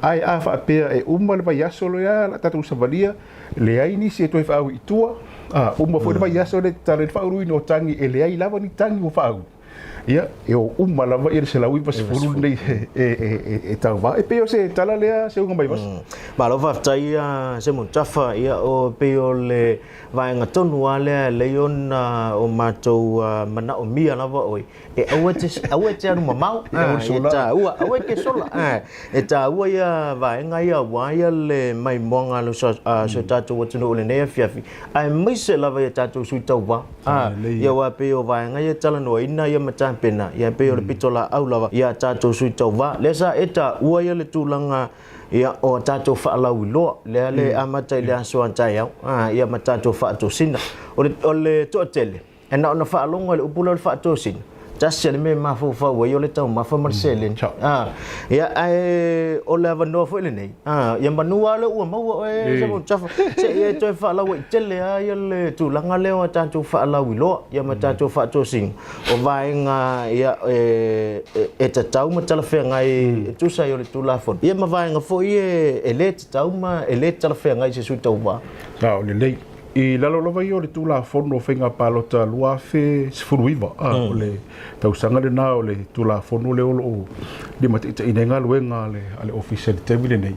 Ae a faapea e uma le vaiaso lea o le a tatou savalia, leai nisi e toe faaui i tua, a uma foi le vaiaso lea e tatala ai le faauluina o tagi, e leai lava ni tagi ua faaui. Ia, e o uma lava ia le 190 lenei e tauva. E pei o se tala lea Seuga Maivasa. Malo faafetai ia Semutafa, ia o pei o le vaega tonu lava lea e lei ona o matou manaomia lava oe e aua e te aua e te alu mamao e taua aua e te sola e taua ia vaega ia aua ia le maimoaga a si o tatou atunuu i lenei afiafi aemaise lava ia tatou sui tauva. A, ia aua e pei o vaega ia e talanoaina ia ma tapena, ia e pei o le pitolaau lava ia a tatou sui tauva. Lea sa e taua ia le tulaga ia o a tatou faalauiloa, lea le amata i le aso a taeao, a, ia ma tatou faatosina. O le, o le toatele, e na ona faalogo i le upu lea o le faatosina, tasi lava le mea e mafaufau ai o le taumafa ma le seleni. A, ia, ae o le avanoa foi lenei, a, ia manu lava lea ua maua oe Semautafa, se i e toe faalauaitele lava ia le tulaga lea o a tatou faalauiloa, ia ma tatou faatosina, o vaega ia e, e tatau ma talafeagai e tusa ai o le Tulafono, ia ma vaega foi e le tatau ma e le talafeagai i se sui tauva. Sao lelei. I lalo lava ia o le Tulafono o Faiga Palota 2019, a, o le tausaga lena o le Tulafono lea o lo o limataitaiina ai galuega a le, a le Ofisa i le taimi lenei,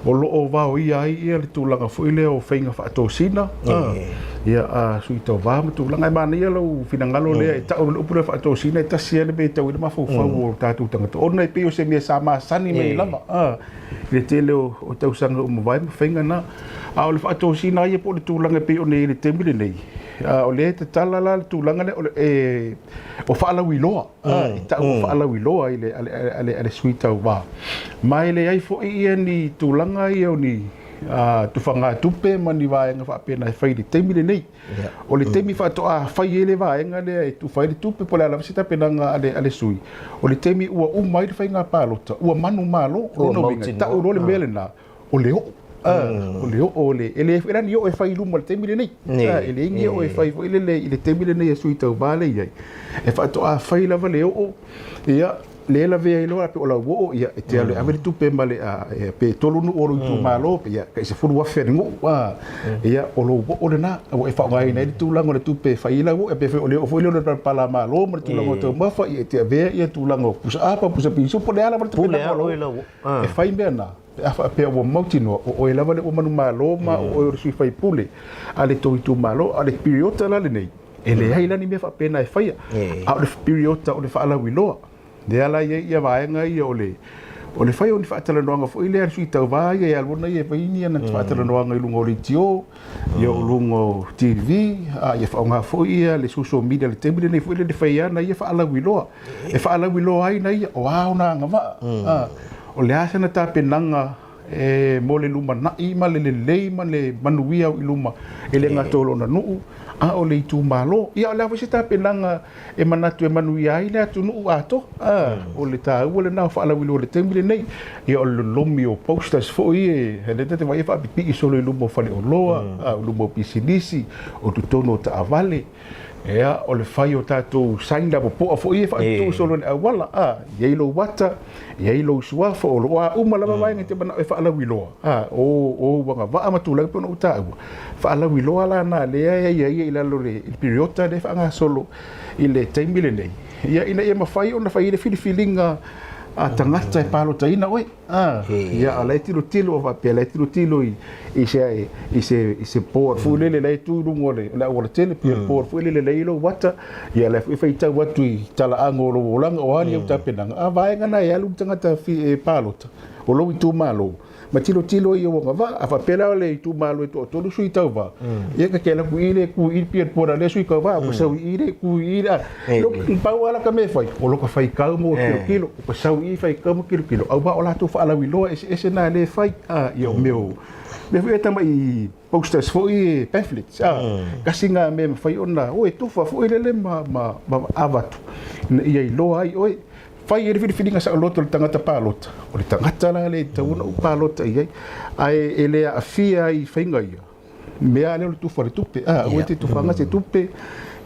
o lo o vaoia ai ia le tulaga foi lea o faiga faatosina, a, ia, a sui tauva ma tulaga. E manaia lou finagalo lea e tau le upu lea faatosina e tasi lava le mea e tau ai le mafaufau o tatou tagata, ona e pei o se mea sa masani mai lava, a, i le tele o, o tausaga ua mavae ma faiga na. A o le faatosina ai ia po o le tulaga e pei ona i ai i le taimi lenei, o lea e tatala la le tulaga lea o le, e, o faalauiloa, e tau o faalauiloa i le, a le, a le, a le sui tauva. Ma e leai foi ia ni tulaga ia o ni tufagatupe ma ni vaega faapena e fai i le taimi lenei. O le taimi faatoa fai ai le vaega lea e tufa ai le tupe po o le a lava se tapenaga a le, a le sui, o le taimi ua uma ai le faiga palota, ua manumalo, o lona uiga, tau loa le mea lena, o le oo. O le oo o le, e leai foi la ni oo e fai i luma i le taimi lenei. E leai ni oo e fai foi lele i le taimi lenei e sui tauva lea i ai. E faatoa fai lava le oo, ia, lea e lavea ai loa pe o lau oo, ia, e te alu e ave le tupe ma le, pe tolu nuu o lou itumalo, ia, tai 10,000 a le nuu, ia, o lou oo lena, ua e faaaogaina ai le tulaga o le tupe e fai ai lau oo, ia pe foi o le oo foi lea o le palapala malo ma le tulaga o taumafa, ia, e te avea ia tulaga o pusa apa, pusa piso, po o le a lava le tapenaga o lau oo, e fai mea na. Pe a faapea ua mautinoa, o oe lava lea ua manumalo ma o oe o le sui faipule a le tou itumalo, a o le piriota la lenei, e leai la ni mea faapena e faia, a o le piriota o le faalauiloa. Lea la e i ai ia vaega ia o le o le fai o ni faatalanoaga foi lea a le sui tauva ia e alu ona ia e fai ni ana faatalanoaga i luga o leitio, ia o luga o TV, a ia faaaoga foi ia le social media i le taimi lenei foi lele e fai ana ia faalauiloa. E faalauiloa ai na ia, o a ona agavaa, o le a sana tapenaga e mo le lumanai ma le lelei ma le manuia au i luma e le gata o lona nuu, a o le itumalo. Ia, o le a foi se tapenaga e manatu e manuia ai le atunuu atoa. O le taua lena o faalauiloa i le taimi lenei. Ia, o le lolomi o posters foi e lea ta te vaai e faapipii solo i luma o faleoloa, o luma o pisinisi, o totonu o taavale. Ia, o le fai o tatou sign lapopoa foi ia e faatutu solo i le auala, a, i ai lou ata, i ai lou suafa, o lo o a uma lava vaega e te manao e faalauiloa, a, o ou agavaa ma tulaga e pei ona ou taua, faalauiloa la na lea e aiaia i lalo o le piriota lea e faagasolo i le taimi lenei, ia, ina ia mafai ona fai ai le filifiliga a tagata e palotaina oe. A, ia, a la e tilotilo faapea, la e tilotilo i, i se, i se, i se board foi lele la e tu i luga o le, o le auala tele, pe mm. board foi lele la e i lou ata, ia la e foi faitau atu i talaaga o lou olaga, o a ni au tapenaga. A vaega na e alu le tagata fi, e palota, o lou itumalo, ma tilotilo i ou agavaa, a faapea la o le itumalo e toatolu sui tauva, ia ka ke alu i le ku i pia pora le sui tauva, ko sau i le ku i le, lo pau ala ka me fai, o lo ka faikau mo kilokilo, ko sau i faikau mo kilokilo, aua o latou faalauiloa eseese na le fai, a ia o mea o mea foi e tama'i posters foi pamphlets, a kasi ngā mea e mafai ona o e tufa foi lele ma ma ma avatu ina ia iloa ai oe. Fai ai le filifiliga saoloto i le tagata palota, o le tagata la lea e tatau ona ou palota i ai, ae e le aafia ai i faiga ia, mea lea o le tufa o le tupe, a, aua e te tufaga se tupe,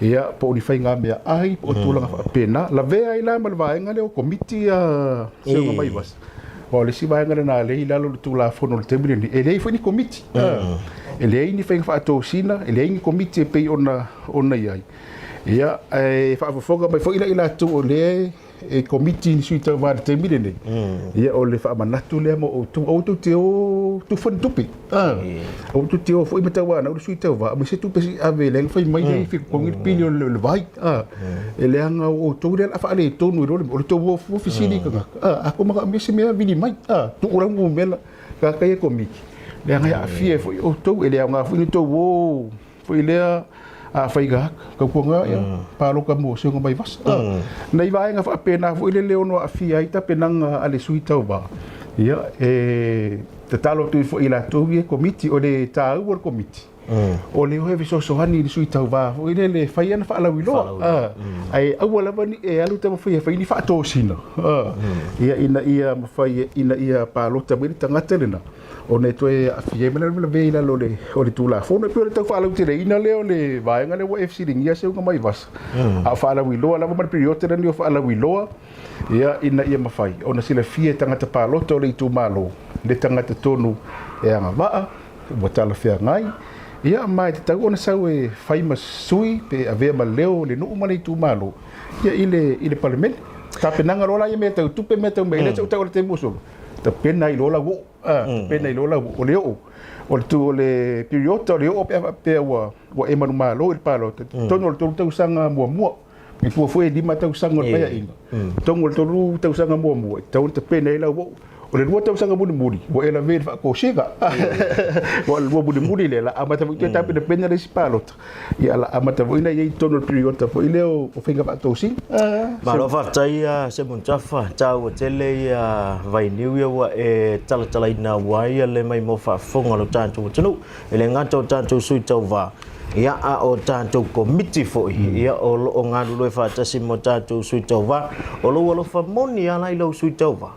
ia, po o ni faiga meaai, po o tulaga faapena. Lavea ai la ma le vaega lea o komiti a Seuga Maivasa, aua o le isi vaega lena lea e i lalo o le Tulafono o le taimi lenei, e leai foi ni komiti, a, e leai ni faiga faatosina, e leai ni komiti e pei ona i ai. Ia, ae faafofoga mai foi la i latou o lea e komiti ni sui tauva i le taimi lenei, ia o le faamanatu lea mo outou, aua tou te o tufa ni tupe. Aua tou te o foi ma tauanau le sui tauva, aemaise tupe se i ave lea na fai mai ai totogi le pili o le vai. E leaga o outou lea o le a faaletonu i lo le mea, o le tou o fesili i tagata, a tou manaomia se mea vili mai, tuu lau numera tagata ia e komiti, leaga e aafia ai foi outou, e le aoga foi ni tou o foi lea a faiga aka tautuana ia palota mo Suiga mai Vasa. Nai vaega faapena foi lele ono aafia ai tapenaga a le sui tauva, ia e tatalo atu ai foi i latou ia komiti, o le taua o le komiti o le o e fesoasoani i le sui tauva foi lele e fai ana faalauiloa, ae aua lava ne i e alu taumafai e fai ni faatosina, ia ina ia mafai ina ia palota mai le tagata lena ona e toe aafia ai ma le lavelavea i lalo o le Tulafono. E pei o le tau faalauteleina lea o le vaega lea ua e fesiligia Seuga Maivasa, a o faalauiloa lava ma le piriota lenei o faalauiloa, ia, ina ia mafai ona silafia e tagata palota o le itumalo le tagata tonu e agavaa, ua talafeagai, ia, ma e tatau ona sau e fai ma sui pe avea ma leo o le nuu ma le itumalo, ia, i le Palemene. Tapenaga loa la ia mea tau tupe, mea tau mea, e le o se tau o le taimi ua sola. Tapena ai loa lau oo, tapena ai loa lau oo. O le oo, o le tu o le piriota o le oo pe a faapea ua ua e manumalo i le palota, totonu o le 3 tausaga muamua. E fua foi e 5 tausaga o le Paeaiga, totonu o le 3 tausaga muamua e tatau ona tapena ai lau oo. O le 2 tausaga mulimuli, ua e lavea i le faatosina. Aua o le lua mulimuli lea, o le a amata foi toe tapenapena le isi palota. Ia, o le a amata foi ona i ai i totonu o le piriota foi lea o faiga faatosina. Malo faafetai Simon Tafa, taua tele ia vainiu ia ua e talatalaina aua ia le maimoa faafofoga o lo tatou atunuu. E le gata o tatou sui tauva, ia a o tatou komiti foi, ia o lo o galulue faatasi ma tatou sui tauva. O lou alofa moni lava la i lau sui tauva,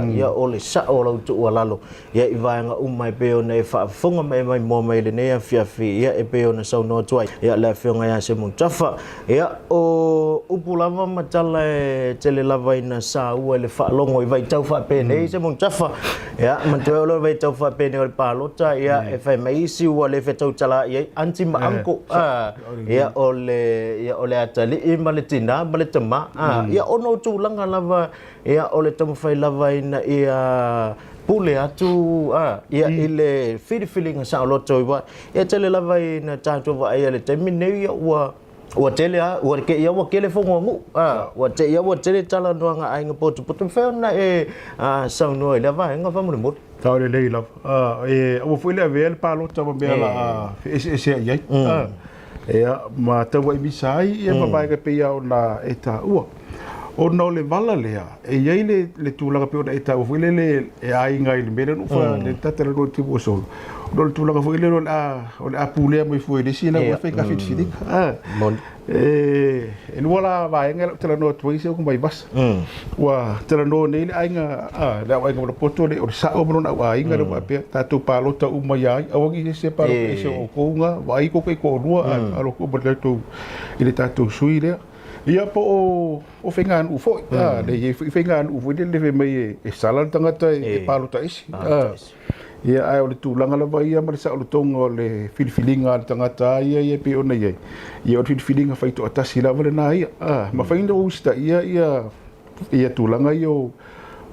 ia o le sao o lau tuualalo Ia i vaega uma e pei ona e faafofoga ma e maimoa mai i lenei afiafi, ia e pei ona saunoa atu ai, ia le Afioga ia Semu Tafa. Ia, o upu lava ma tala e tele lava ina saua i le faalogo i vaitau faapenei, Semu Tafa. Ia, manatua o le vaitau faapenei o le palota, ia, e fai mai isi ua le fetautala i ai, aunty ma uncle, a, ia, o le, ia, o le atalii ma le tinā ma le tamā, a, ia, ona o tulaga lava Ia, o le taumafai lava ina ia pule atu a, ia, i le filifiliga saoloto i wa, ia tele lava ina tatou vaaia i le taimi lenei, ia ua, ua tele a, ua te ia ua tele fono a nuu, a, ua te ia ua tele talanoaga a aiga potopoto, mafai ona e saunoa i lea vaega faamolemole. Tau lelei lava. A, e aua foi le avea le palota ma mea la a feeseesea'i ai. A, ia, ma tauaimisa ai ia ma vaega e pei lava ona e taua. Ona o le vala lea, e i ai le, le tulaga pei ona e taua foi lele e aiga i le mea lea na ou fa, le tatalanoa i le taimi ua sola, ona o le tulaga foi lele o le a, o le a pulea mai fua e le isi lau e fai ka filifiliga. A, e lua la vaega i lau talanoa atu ai Seuga Maivasa. Ua talanoa nei le aiga, a, le au aiga Malapoto le, o le sa'o ma lona au aiga lea ua faapea, tatou palota uma ia ai, aua ne i se isi e palota ese o outou na, vaai tou taitoalua ae palota uma i le tatou, i le tatou sui lea. Ia po o o faiganuu foi, a, le i ai foi faiganuu foi lele fai mai e sala le tagata e palota ese, a. Ia, ae o le tulaga lava ia ma le saolotoga o le filifiliga a le tagata lava ia ia e pei ona i ai, ia o le filifiliga faitoatasi lava lena ia. A, mafai ona ou usitaia ia ia tulaga ia o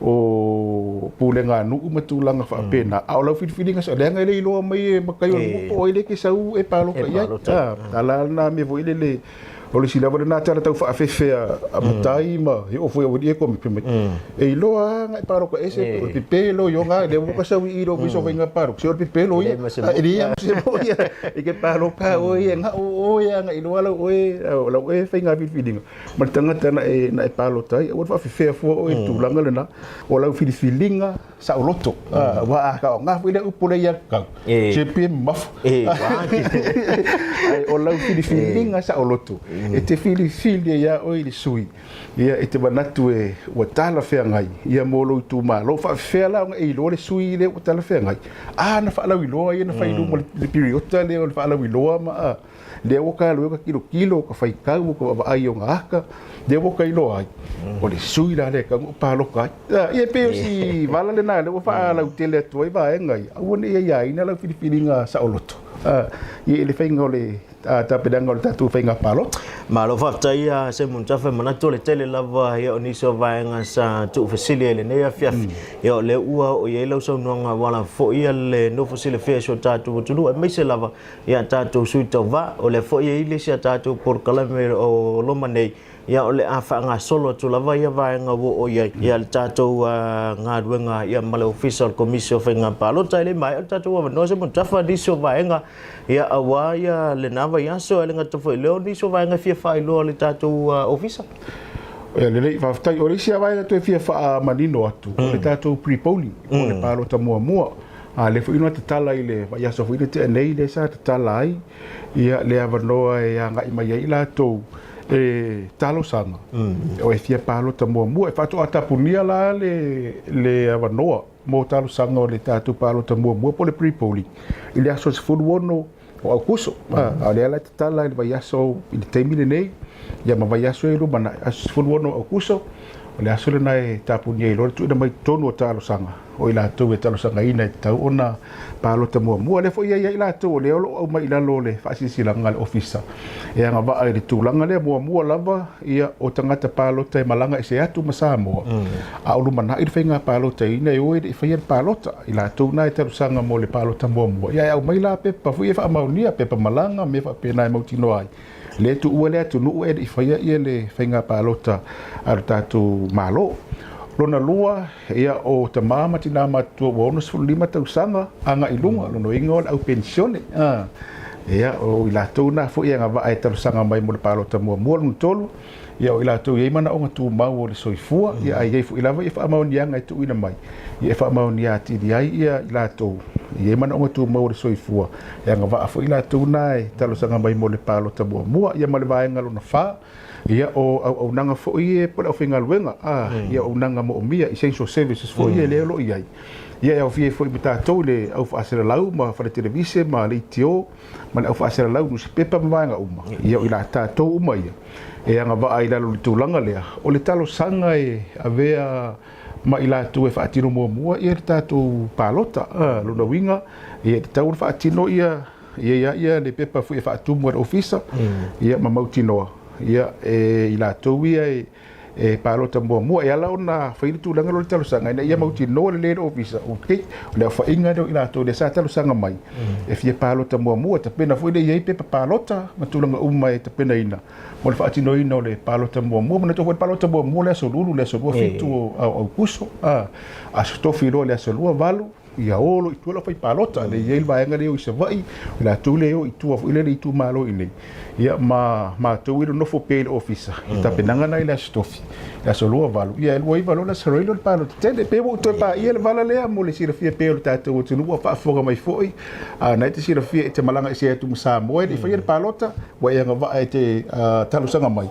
o pulega a nuu ma tulaga faapena, a o lau filifiliga sao, leaga e le iloa mai e matai o le nuu po o ai lea e te sau e palota i ai. A, a la lena mea foi lele, O le isi lava lena tala tau faafefe a matai ma e oo foi aualii e komiti mai. E iloa lava na e palota ese o le pepelo i ona lea ua sau i i lou ofisa o faiga palota, se o le pepelo ia. E leai lava ma se mea o ia. E te palota oe ia na o oe lava na iloa lau oe lau oe faiga filifiliga ma le tagata na e palota ai. Aua le faafefea fua oe i le tulaga lena o lau filifiliga saoloto. Aua a faaaoga foi lea upu lea ia te au, se pe mamafa. Ae o lau filifiliga saoloto, e te filifili ai lava oe i le sui, ia e te manatu e ua talafeagai ia mo lou itumalo. Faafefea la ona e iloa le sui lea ua talafeagai? A na faalauiloa ia na fai i luma o le piriota lea o le faalauiloa ma Lea ua ka alu ai ka kilokilo, ka faitau, ka vaavaai i ona aka, lea ua ka iloa ai, o le sui la lea e tatau ona ou paloka ai. Ia, e pei o si vala lena lea ua faalautele atu ai vaega ia, aua ne i aiaina lau filifiliga saoloto, ia i le faiga o le tapenaga o le tatou faiga palota. Malo faafetai ia Simon Tafa, e manatu o le tele lava ia o nisi o vaega sa tuufesili ai i lenei afiafi. Ia o lea ua oo i ai lau saunoaga aua lava foi ia le nofo silafia i si o tatou atunuu aemaise lava ia tatou sui tauva. O lea foi e i ai le isi a tatou polokalame o loma nei, ia o le a faagasolo atu lava ia vaega ua oo i ai ia le tatou galuega ia ma le Ofisa o le Komisi o Faiga Palota. E le maea le tatou avanoa Simon Tafa nisi o vaega ia aua ia lena vaiaso, ae le gata foi i lea o nisi o vaega e fia faailoa le tatou Ofisa. Ia lelei, faafetai. O le isi lava vaega toe fia faamanino atu, o le tatou pre-polling, po o le palota muamua. A lea foi na tatala i le vaiaso foi na tea nei lea sa tatala ai ia le avanoa e agai mai ai i latou e talosaga o e fia palota muamua. E faatoa tapunia la le avanoa mo talosaga o le tatou palota muamua po o le pre-polling i le aso 16 o Aukuso. A o lea la e tatala i le vaiaso i le taimi lenei, ia ma vaiaso e lumanai, aso 16 o Aukuso, o le aso lena e tapunia ai loa le tuuina mai i totonu o talosaga o i latou e talosagaina e tatau ona palota muamua. O lea foi e i ai i latou o lea o lo o aumai i lalo o le faasilasilaga a le Ofisa e agavaa i le tulaga lea. Muamua lava, ia, o tagata palota e malaga ese atu ma Samoa, a o lumanai le faiga palotaina e o e le i faia le palota. I latou na e talosaga mo le palota muamua, ia e aumai la pepa foi e faamaonia, pepa malaga, mea faapena e mautinoa ai. Lea e tuua le atunuu e le i faia ia le faiga palota a lo tatou Malo. Lona lua, ia o tama ma tina matutua ua 65 tausaga agai i luga, lona uiga o le au penisione. Ia, o i latou na foi e agavaa e talosaga mai mo le palota muamua. Lona tolu, ia o i latou e i ai manaoga tumau o le soifua, ia ae i ai foi lava ia faamaoniaga e tuuina mai, ia e faamaonia atili ai ia i latou e i ai manaoga tumau o le soifua, e agavaa foi i latou na e talosaga mai mo le palota muamua. Ia ma le vaega lona fa, ia o auaunaga foi ia po o le aufaigaluega, a, ia auaunaga moomia, essential services foi ia lea o lo o i ai, ia e aofia ai foi ma tatou i le au faasalalau ma fale televise ma leitio ma le au faasalalau nusipepa ma vaega uma, ia o i tatou uma ia e agavaa i lalo o le tulaga lea, o le talosaga e avea ma i latou e faatino muamua ia le tatou palota. Lona uiga, ia e tatau ona faatino ia ia ia le pepa foi e faatumu e le ofisa, ia ma mautinoa ia e i latou ia e palota muamua. E ala ona fai le tulaga lea o le talosaga ina ia mautinoa lelei e le ofisa, okay, o le aofaiga lea o i latou lea sa talosaga mai e fia palota muamua, tapena foi lea i ai pepa palota ma tulaga uma e tapenaina mo le faatinoina o le palota muamua. Manatua foi le palota muamua le aso Lulu, le aso 27 o Aukuso, aso Tofi loa le aso 28, ia o loa i tua le aufai palota. Lea e i ai le vaega lea e o i Savaii, o latou lea e o i tua foi lea i le itumalo i inei, ia ma matou e nonofo pea i le ofisa i tapenaga na i le aso Tofi, le aso 28, ia e 29 loa le aso Faraile o le palota tele. Pe ua ou toe paia le vala lea mo le silafia pea o le tatou atunuu ua faafofoga mai foi, a na e te silafia e te malaga ese atu ma Samoa e le i faia le palota, ua e agavaa e te talosaga mai,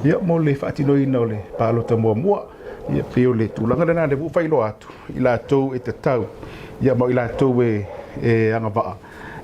ia mo le faatinoina o le palota muamua. Ia pei o le tulaga lena lea ua ou faailoa atu i latou e tatau, ia ma i latou e agavaa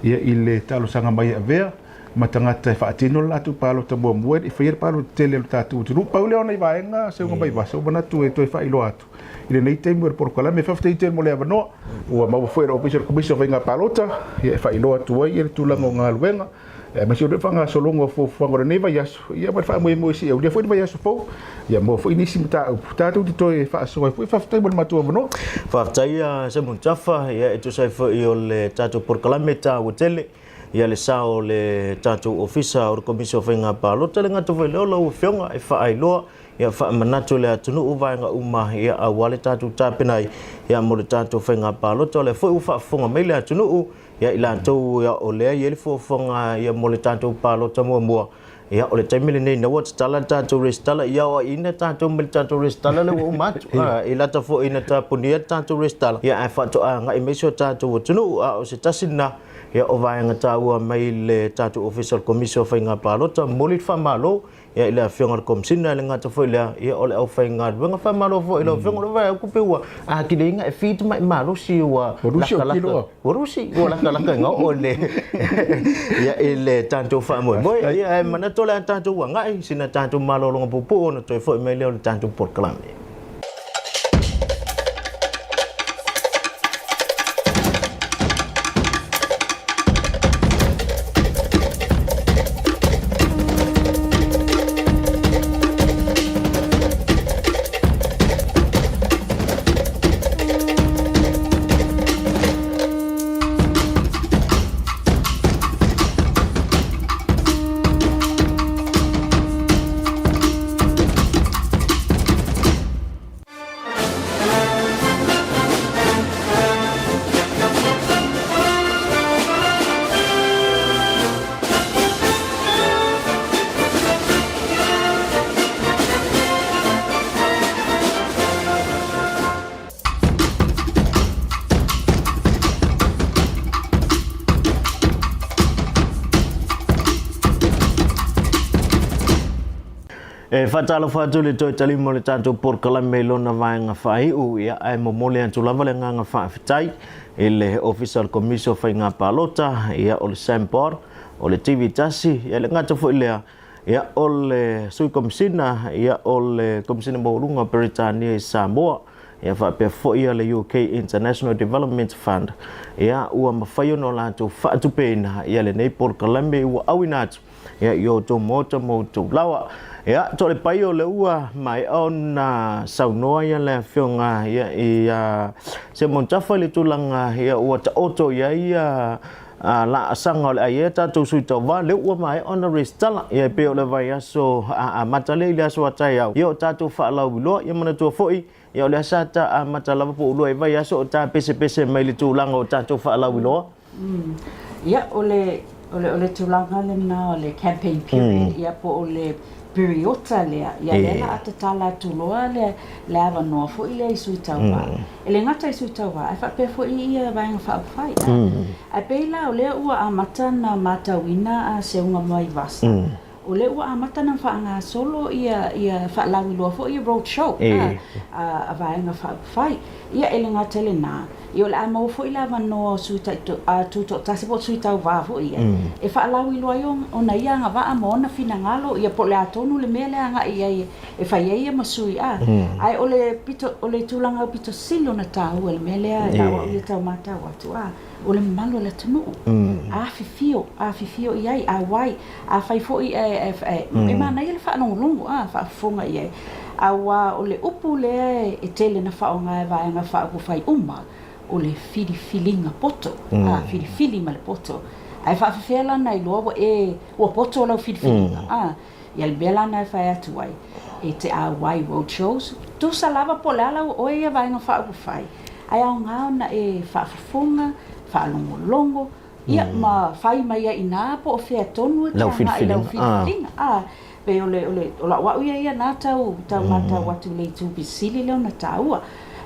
ia i le talosaga mai e avea ma tagata e faatino le latou palota muamua e le i faia le palota tele a le tatou atunuu. Pau lea o nai vaega seuga mai vasa ua manatu e toe faailoa atu i lenei taimi o le polokalame. Faafetai tele mo le avanoa ua maua foi e le Ofisa o le Komisi o Faiga Palota ia e faailoa atu ai le tulaga o galuega aemaise o le faagasologa o fuafuaga o lenei vaiaso, ia ma le faamoemoe se i aulia foi le vaiaso fou, ia maua foi nisi mataupu tatou te toe faasoa ai foi. Faafetai mo le matou avanoa. Faafetai a Simon Tafa, ia e tusa ai foi o le tatou polokalame taua tele, ia le sao o le tatou Ofisa o le Komisi o Faiga Palota, le gata foi lea o lau Afioga e faailoa, ia faamanatu i le atunuu vaega uma, ia aua le tatou tapena ai, ia mo le tatou faiga palota. O lea foi ua faafofoga mai le atunuu, ia i latou ia o lea e i ai le fuafuaga ia mo le tatou palota muamua, ia o le taimi lenei ina ua tatala le tatou resitala, ia aoaiina tatou mai le tatou resitala lea ua uma atu. I lata foi ina tapunia le tatou resitala, ia ae faatoa agai mai si o tatou atunuu, a o se tasi lena ia o vaega taua mai le tatou Ofisa o le Komisi o Faiga Palota. Momoli le faamalo ia i le Afioga i le Komesina, e le gata foi i lea, ia o le aufaigaluega. Faamalo foi i lau Afioga, o le vaai atu pei ua atileiga e feed mai malosi ua lakalaka, ua rusi, ua lakalaka ina oo i le ia i le tatou faamoemoe. Ia ae manatu o le a tatou agai sina tatou malologa puupuu ona toe foi mai lea o le tatou polokalame. faatalofa atu i le toe talima o le tatou polokalame i lona vaega faaiu, ia ae momoli atu lava le agaga faafetai i le Ofisa o le Komisi o Faiga Palota, ia o le SAM Board, o le TV Tasi, ia le gata foi lea, ia o le Sui Komisina, ia o le Komisina Maualuga o Peretania i Samoa, ia faapea foi ia le UK International Development Fund, ia ua mafai ona o latou faatupeina ia lenei polokalame ua auina atu ia i outou maota ma outou laoa. Ia, to le paia o le ua maea ona saunoa ia le afioga ia ia Simon Tafa i le tulaga ia ua taoto i ai ia laasaga o le ai e tatou sui tauva lea ua maea ona resitala ia e pei o le vaiaso amata lea i le aso a taeao ia o tatou faalauiloa ia manatua foi ia o lea sa ta amata lava po ua lua ai vaiaso o ta pesepese mai le tulaga o tatou faalauiloa. Ia, o le, o le, o le tulaga lena o le campaign period, ia po o le piriota lea, ia lea la a tatala atu loa le, le avanoa foi lea i sui tauva. E le gata i sui tauva, ae faapea foi ia Vaega Faaupufai. Ae pei la o lea ua amata ona matauina a Seuga Vaivasa, O lea ua amata ona faagasolo ia ia faalauiloa foi ia road show a a Vaega Faaupufai. Ia e le gata i lena, ia o le a maua foi le avanoa o sui tutoatasi po o sui tauva foi ia e faalauiloa ai ona ia agavaa ma ona finagalo ia po o le a tonu le mea lea e agai i ai e fai ai ia ma sui a. Ae o le pito o le tulaga aupito sili ona taua i le mea lea e au au ia tau matau atu a, o le mamalu o le atunuu. Afifio, afifio i ai, auai. Afai foi ae e manaia le faalogologo a, faafofoga i ai, aua o le upu lea e tele na faaaoga e Vaega Faaupufai uma, o le filifiliga poto, a, filifili ma le poto. Ae faafefea la ona iloa ua e, ua poto lau filifiliga, a? Ia le mea la na e fai atu ai, e te auai road shows, tusa lava po o le a lau oe ia Vaega Faaupufai, ae aoga ona e faafofoga, faalogologo, Ia, ma fai mai ai i ina po o fea tonu e te agai i lau filifiliga. A, pei o le, o le, o lau au ia ia na tau, tau matau atu i le itu sili lea ona taua.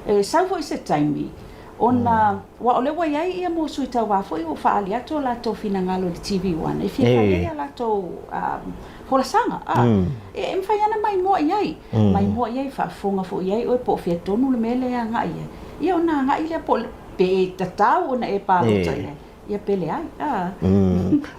E sau foi se taimi, ona, aua o lea ua i ai ia mo sui tauva foi ua faaali atu o latou finagalo i le TV One e fia fai ai a latou folasaga. A, e mafai lava ona maimoa i ai, maimoa i ai, faafofoga foi i ai oe po o fea tonu le mea lea e agai i ai. Ia ona agai lea po o Pe e tatau ona e palota i ai, ia pe leai. A.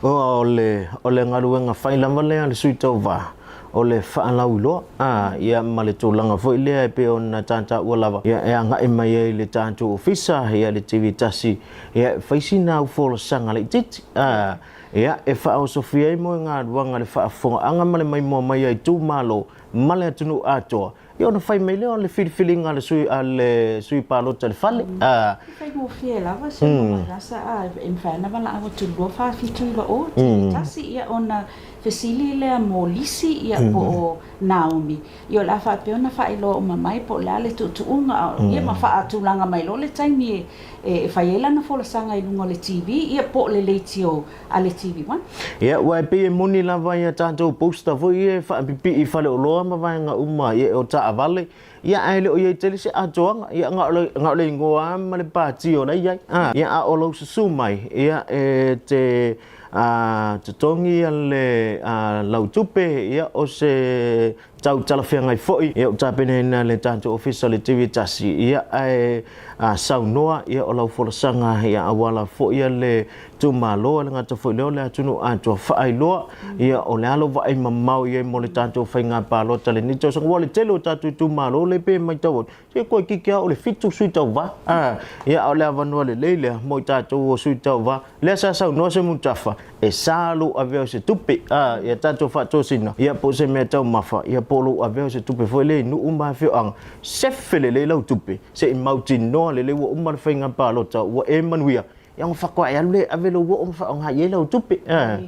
O le, o le galuega fai lava lea a le sui tauva, o le faalauiloa, a, ia ma le tulaga foi lea e pei ona tataua lava, ia e agai mai ai le tatou ofisa, ia le TV tasi, ia e fai sina au folasaga laitiiti, a, ia e faaosofia ai moegaluaga le faafofogaaga ma le maimoa mai a itumalo ma le atunuu atoa, Ia ona fai mai lea o le filifiliga a le sui, a le sui palota i le fale. A. E faigofie lava se mamalasa a e mafai ona valaau atu i le 2 4 7 9 o te tasi ia ona fesili lea mo Lisi ia po o Naomi ia o le a faapea ona faailoa uma mai po o le a le tuutuuga a ia ma faatulaga mai loa le taimi e fai ai lana folasaga i luga o le TV ia po o le leitio a le TV One. Ia, aua e pei e moni lava ia tatou poster foi ia e faapipii i faleoloa ma vaega uma ia o taavale, ia ae le o i ai tele se atoaga, ia na o le, na o le igoa lava ma le pati o la e i ai. A, ia a o lou susu mai, ia e te a, totogi ia le a, lau tupe, ia o se tau talafeagai foi, ia ua tapenaina e le tatou Ofisa o le TV Tasi, ia ae a saunoa, ia o lau folasaga, ia auala foi ia le itumalo, e le gata foi lea o le atunuu atoa faailoa, ia o le a lou vaai mamao i ai mo le tatou faiga palota i lenei tausaga, aua o le tele o tatou itumalo lea pei e matau atu, se toeitiiti lava o le 7 sui tauva, a, ia a o le avanoa lelei lea mo i tatou o sui tauva. Lea sa saunoa se Mutafa, e sa lou avea o se tupe, a, ia tatou faatosina, ia po o se mea taumafa, ia po o lou avea o se tupe foi lea i nuu ma afioaga, sefe lelei lau tupe, se i mautinoa lelei ua uma le faiga palota, ua e manuia, ia ona faatoa e alu lea e ave lou oo ma faaaoga i ai lau tupe. A.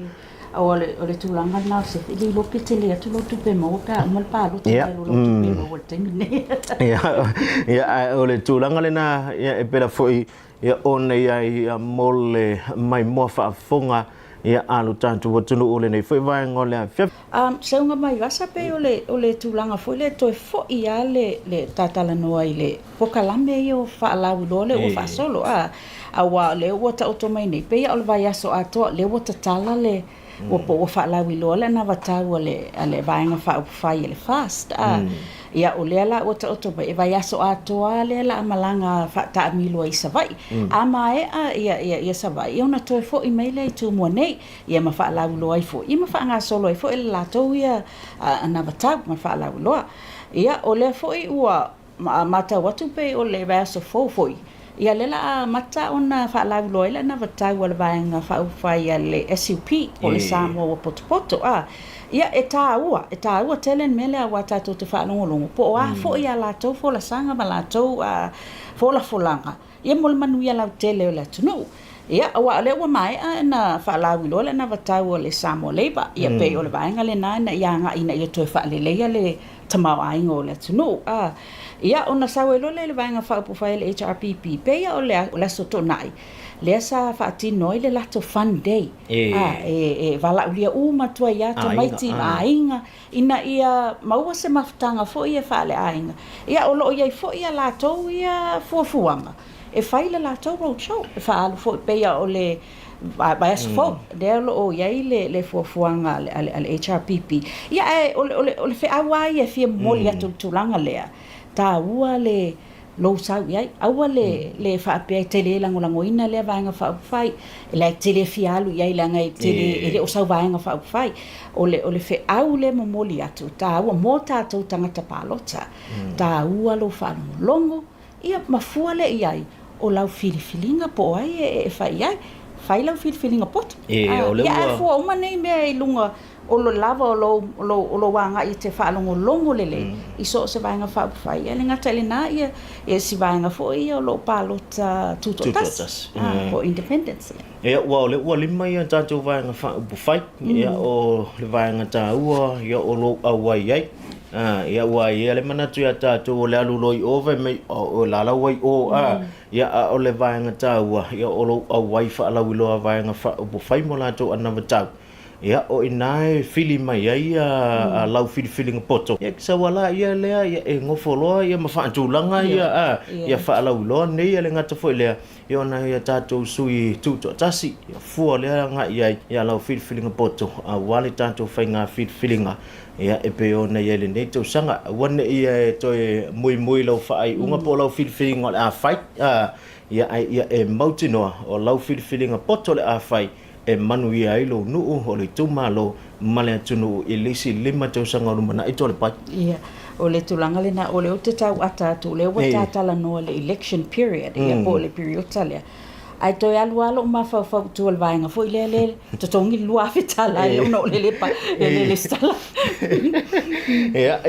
O le, o le tulaga lena o le sefe, e le iloa pe tele atu lau tupe e maua pe a uma le palota nai lo lau tupe e maua i le taimi lenei. Ia, ia, ae o le tulaga lena, ia, e pela foi Ia ona i ai ia mo le maimoa faafofoga ia a lo tatou atunuu o lenei foi vaega o le afiafi. A seuga mai vasa pei o le o le tulaga foi lea toe foi a le le tatalanoa i le pokalame ia ua faalauiloa lea ua faasolo a aua o lea ua taoto mai nei pei a o le vaiaso atoa lea ua tatala le. Ua po ua faalauiloa le anavatau a le a le Vaega Faaupufai a le FAST a ia o lea la ua taoto mai e vaiaso atoa lava lea la a malaga faataamilo ai i Savaii. A maea ia ia ia Savaii ona toe foi mai lea i Tumua nei ia ma faalauiloa ai foi ia ma faagasolo ai foi le latou ia anavatau ma faalauiloa. Ia o lea foi ua matau atu pei o le vaiaso fou foi, ia lea la a amata ona faalauiloa ai le anavatau a le Vaega Faaupufai a le SUP po o le Samoa Ua Potopoto. A, ia e tāua, e tāua tele le mea lea aua tatou te faalogologo po o a foi a latou folasaga ma latou folafolaga Ia mo le manuia lautele o le atunuu. Ia, aua o lea ua maea ona faalauiloa le anavatau a le Samoa Labour, ia pei o le vaega lena ina ia agai ina ia toe faaleleia le tamaoaiga o le atunuu. A, ia, ona sau ai loa lea i le Vaega Faaupufai a le HRPP, pei o le Aso Toonai, lea sa faatino ai le latou Fun Day, a, e valaaulia uma atu ai lava tamaiti ma aiga, ina ia maua se mafutaga foi e faaleaiga, ia o lo o i ai foi a latou ia fuafuaga e fai le latou road show, e faaalu foi pei o le vaiaso fou lea o lo o i ai le fuafuaga a le HRPP. Ia ae o le feau lava ia e fia momoli atu i le tulaga lea, taua le lou sau i ai. Aua le le faapea e te le lagolagoina lea Vaega Faaupufai, la e te le fia alu i ai leaga e te le, e le o sau Vaega Faaupufai. O le, o le feau lea e momoli atu, taua mo tatou tagata palota, taua lou faalogologo, ia ma fua lea i ai o lau filifiliga po o ai e fai i ai. Fai lau filifiliga poto. Ia ae fua uma nei mea i luga O lo lava o lou, o lou, o lou agai e te faalogologo lelei i so o se Vaega Faaupufai, e le gata i lena, ia, ia si vaega foi ia o lo o palota tutoatasi, ah, po o independents. Ia, ua o lea ua lima ia tatou Vaega Faaupufai, ia, o le vaega taua, ia, o lou auai ai. Ah, ia, ua i ai le manatu ia tatou o le alu loa i o fai mai, o la la ua i o, ah, ia, a o le vaega taua, ia, o lou auai faalauiloa Vaega Faaupufai mo latou anavatau. Ia, o i ina e fili mai ai a lau filifiliga poto, ia sau a la ia lea, ia e gofo loa ia ma faatulaga ia, a, ia faalauiloa nei ia le gata foi lea, ia ona ia tatou sui tutoatasi, ia fua lea agai i ai ia lau filifiliga poto aua le tatou faiga filifiliga, ia e pei ona i ai lenei tausaga. Aua ne i e toe muimui lau faaiuga po o lau filifiliga o le a fai, a, ia ae ia e mautinoa o lau filifiliga poto o le a fai, e manuia ai lou nuu, o le itumalo ma le atunuu i le isi 5 tausaga o lumanai Toalepai. Ia, o le tulaga lena, o lea ou te tau ata atu, o lea ua ta talanoa i le election period, ia po o le piriota lea. Ae toe alu lava lou mafaufau i tua i le vaega foi lea le totogi le $2,000 i ona o le le le le lesitala. Ia,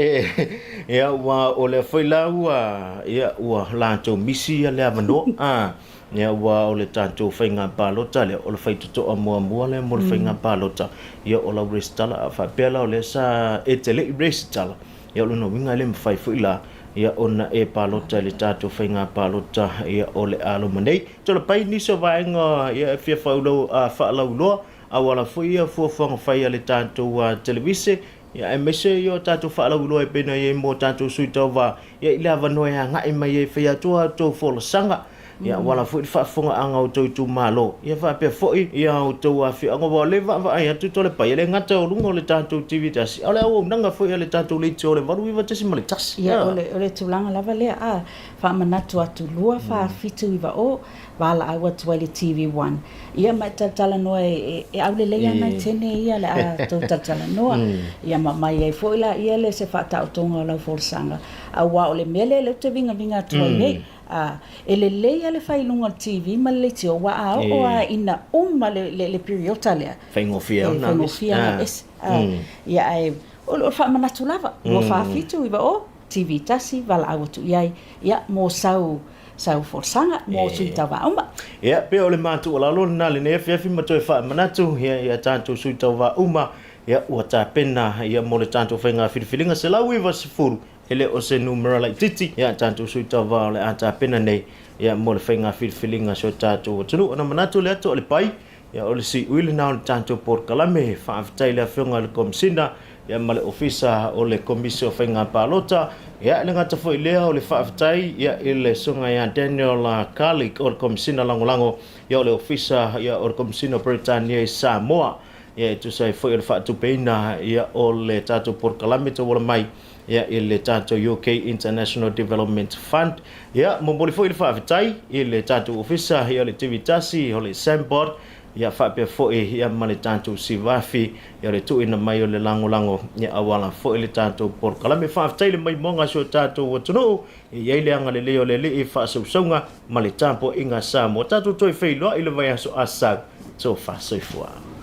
ia, aua o lea foi la ua, ia, ua latou misi le avanoa. Ia, aua o le tatou faiga palota lea, o le faitotoa muamua lea mo le faiga palota, ia o lau resitala. A faapea la o lea sa e te le i resitala, ia o lona uiga e le mafai foi la ia ona e palota i le tatou faiga palota ia o le a loma nei. Tolapai nisi o vaega ia e fia faalauiloa auala foi ia fuafuaga fai a le tatou televise Ia, aemaise ia o tatou faalauiloa e pei ona i ai mo tatou sui tauva, ia i le avanoa e agai mai ai e fai atu a outou folasaga, ia auala foi le faafofogaaga a outou itumalo, ia faapea foi ia outou afioaga, aua o lea e vaavaai atu Toalepai, e le gata o luga o le tatou TV tasi, a o le auaunaga foi a le tatou leitio o le 89.1. Ia, o le, o le tulaga lava lea, a, faamanatu atu, 2 4 7 9 o, valaau atu ai le TV One. Ia ma e talatalanoa e, e aulelei ana i tene ia le a tou talatalanoa. Ia ma mai ai foi la ia le se faataotoga o lau folasaga. Aua o le mea lea lea ou te vigaviga atu ai nei, a, e lelei a le fai i luga o le TV ma le leitio, aua a oo a ina uma le, le, le piriota lea, Faigofie ona aveese. Faigofie ona aveese. A, ia ae, o le faamanatu lava, 2 4 7 9 o, TV tasi, valaau atu i ai, ia, mo sau sau folasaga mo sui tauva uma. Ia, pei o le ma tuualalo lena lenei afiafi ma toe faamanatu ia i a tatou sui tauva uma, ia ua tapena ia mo le tatou faiga filifiliga 190, e le o se numera laitiiti ia tatou sui tauva o le a tapena nei ia mo le faiga filifiliga a si o tatou atunuu. Ona manatu lea Toalepai, Ia, o le siui lena o le tatou polokalame. Faafetai i le Afioga i le Komesina ia ma le Ofisa o le Komisi o Faiga Palota. Ia, e le gata foi i lea, o le faafetai ia i le Susuga ia Daniel Garlick o le Komesina Lagolago ia o le Ofisa ia o le Komesina o Peretania i Samoa. Ia e tusa ai foi o le faatupeina ia o le tatou polokalame tauala mai ia i le tatou UK International Development Fund. Ia momoli foi le faafetai i le tatou ofisa ia o le TV tasi o le Sambod ia faapea foi ia ma le tatou Sivafi ia o le tuuina mai o le lagolago ia auala foi le tatou polokalame. Faafetai le maimoaga a si o tatou atunuu e i ai le agalelei o le Alii i faasausauga ma le tapuaiga a Samoa. Tatou toe feiloai i le vaiaso a sau. Tofa soifua.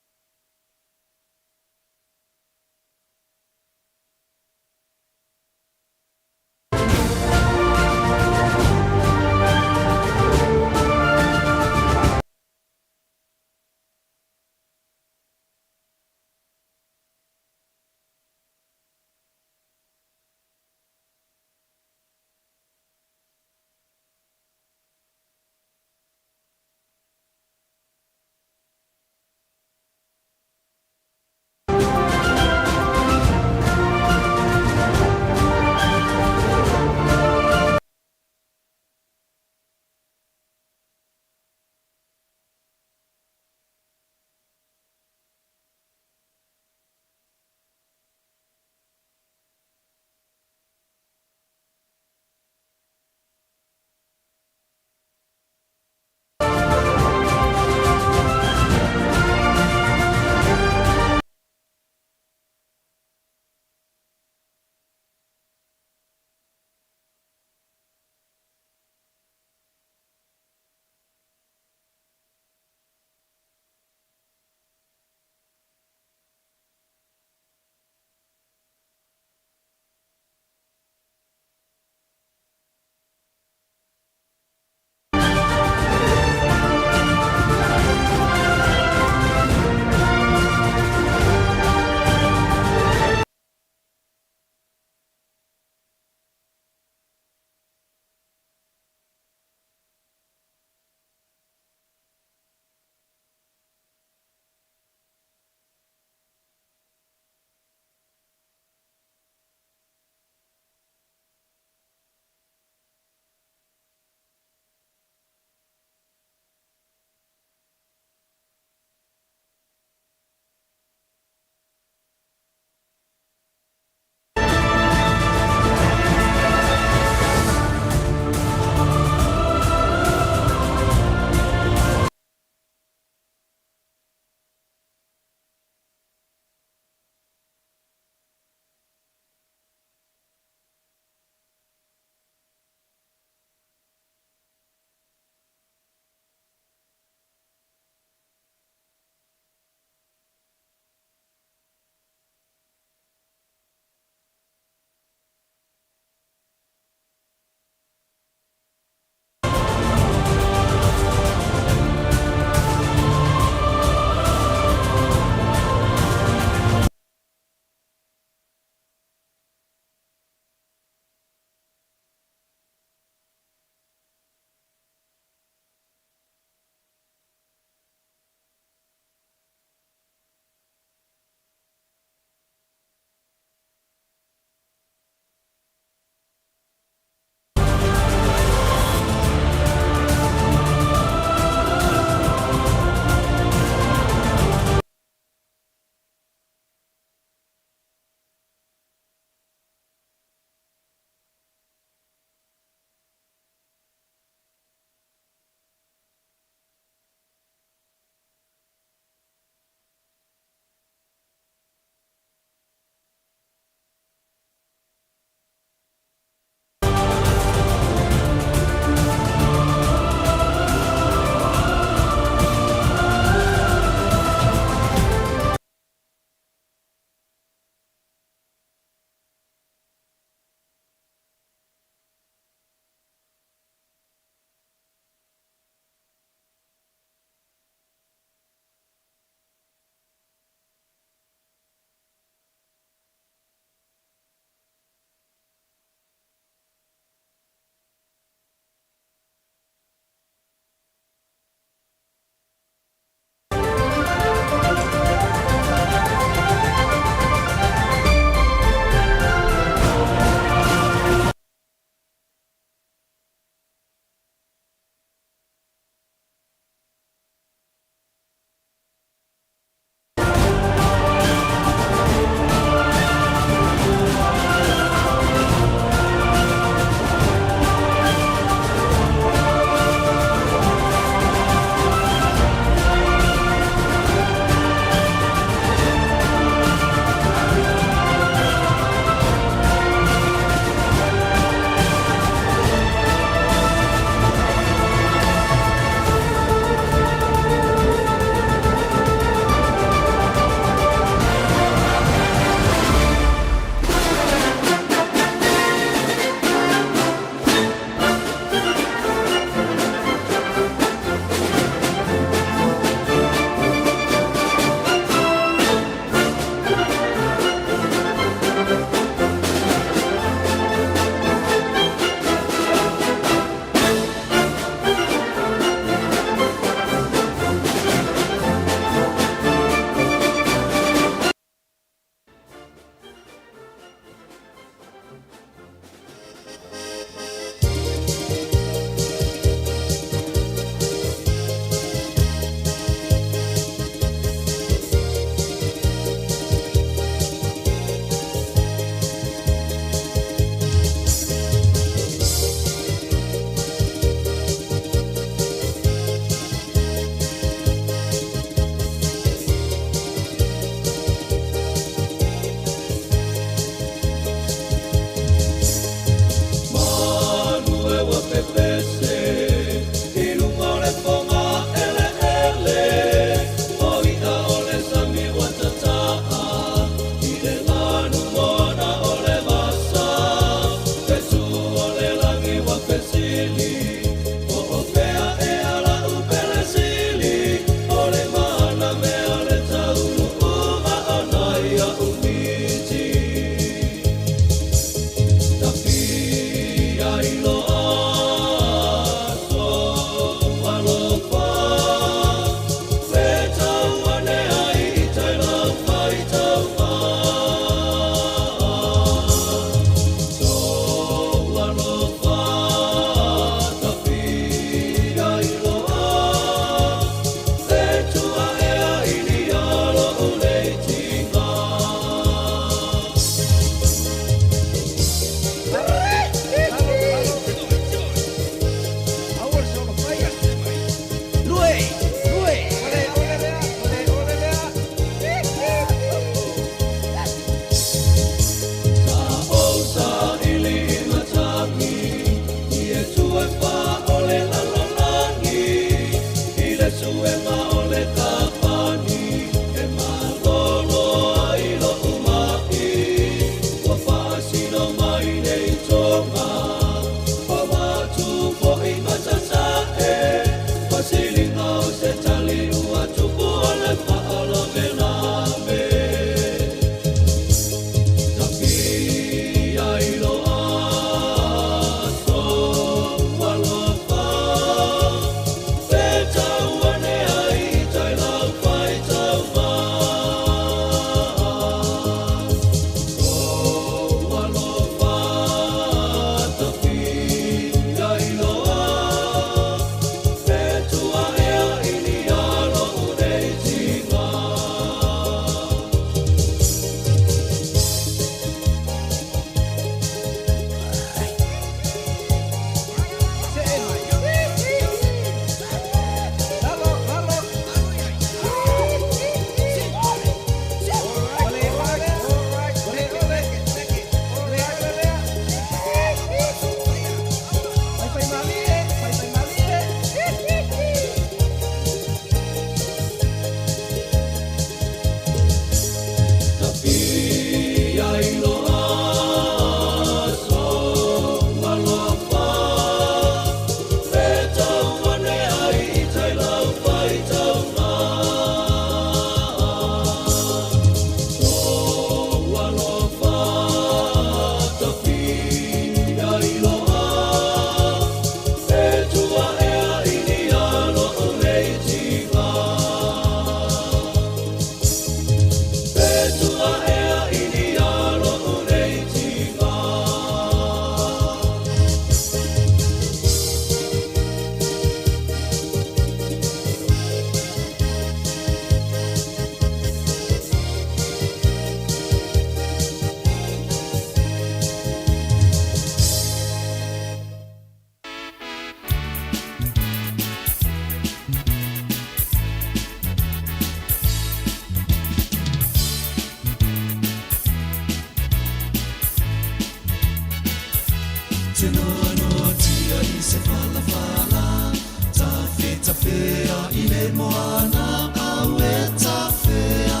moana au e tawhea,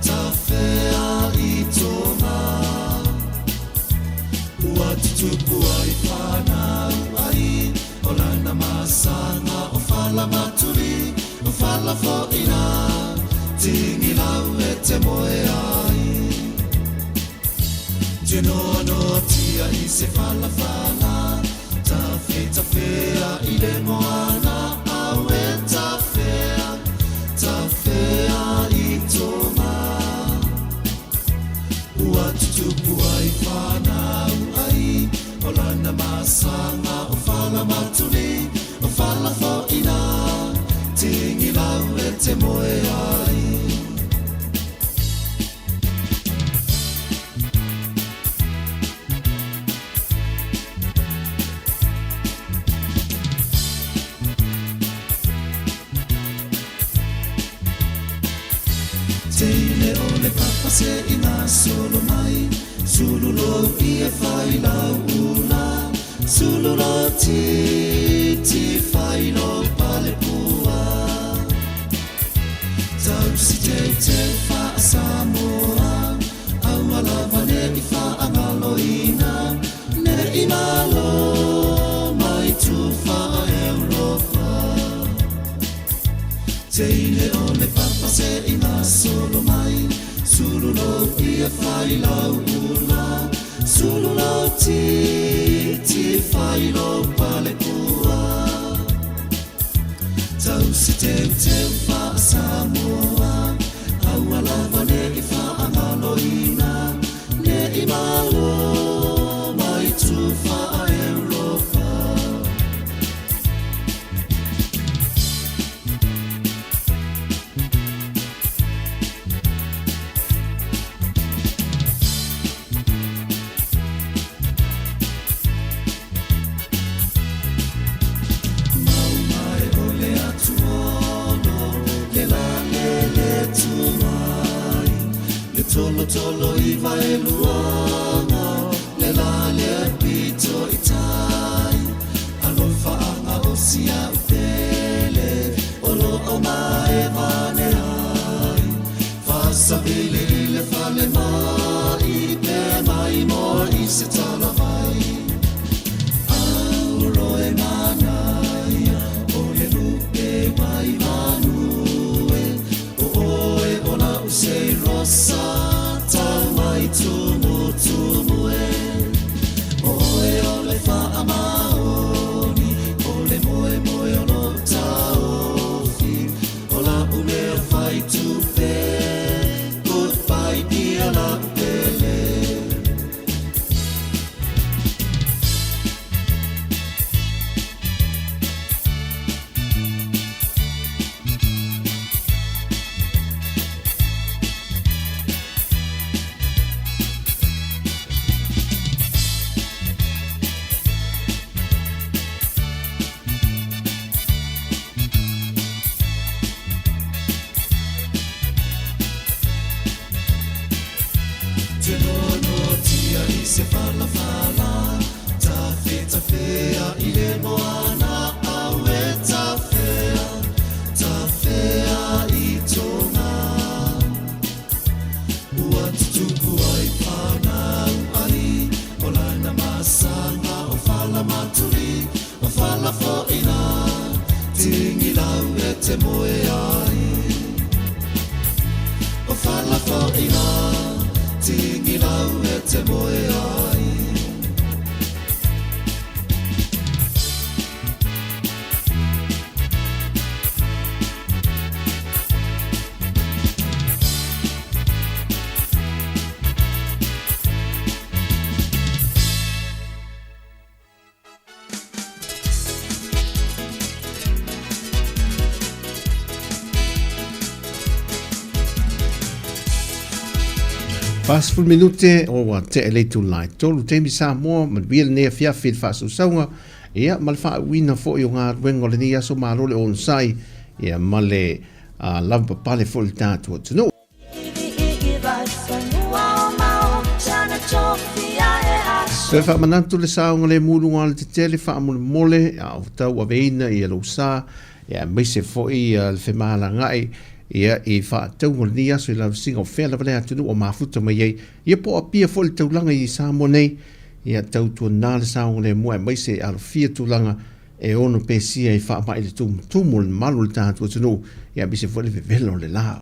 tawhea i tonga. Ua tutupu ai whanau ai o lana masanga o fala matuli o fala foina tingilau e te moe ai. Tunoanoatia i se falafala, tafetafea i le moana au e tafea, tafea i tonga. Ua tutupu ai whanau ai, o lana masanga o fala matuli, o fala foina, tingilau e te moe ai. Teile o le papa se i gasolo mai, Sulu lo ia fai lau ula, Sulu lo titi fai lo pale pua. Tausi teuteu faa-Samoa, aua lava ne i faagaloina, ne i malo mai tufa Europa. Teile o le papa se i gasolo mai, Sulu lo ia fai lau ula, Sulu lo titi fai lo pale pua. Tausi teuteu faa-Samoa, aua lava ne i faagaloina, ne i malo mai tufa Europa. Mau mai o le atuono, le la le le tumai, le tolo tolo i vaeluaga, le la le pito i tai, alofa anga o sia upele, o lo o mae vane ai, fasavili i le fale mai, pe mai moa i se talavai. Auro e manaia, o le lupe wai vanue, o oe o la use rosa, tau mai tumu tumu e. O oe o le whaamaoni, o le moe moe o lo taofi, o la umea whai tupe, goodbye dear la upele. Tunoanoatia i se falafala, tafetafea i le moana au e tafea, tafea i tonga. Ua tutupu ai whanau ai, o lana masanga o fala matuli, o fala foina, tingilau e te moe ai. O fala foina, tingilau e te moe ai. 40 minute o ua tea le itula e tolu taimi Samoa, manuia lenei afiafi i le faasausauga ia ma le faauuina foi o galuega o lenei aso. Malo le onosai ia ma le lavapapale foi i le tatou atunuu. Toe faamanatu le saogalemu i luga o le tetele faamolemole a o tauaveina ia lou sa. ia, aemaise foi le femalaga'i, ia, i faatauga o lenei aso i lavasiga o fea lava le atunuu o mafuta mai ai, ia po o Apia foi le taulaga i Samoa nei, ia tautuana le saogalemu aemaise alofia tulaga e ono pesia ai faamai le tumutumu o le mamalu o le tatou atunuu, ia aemaise foi le vevela o le la.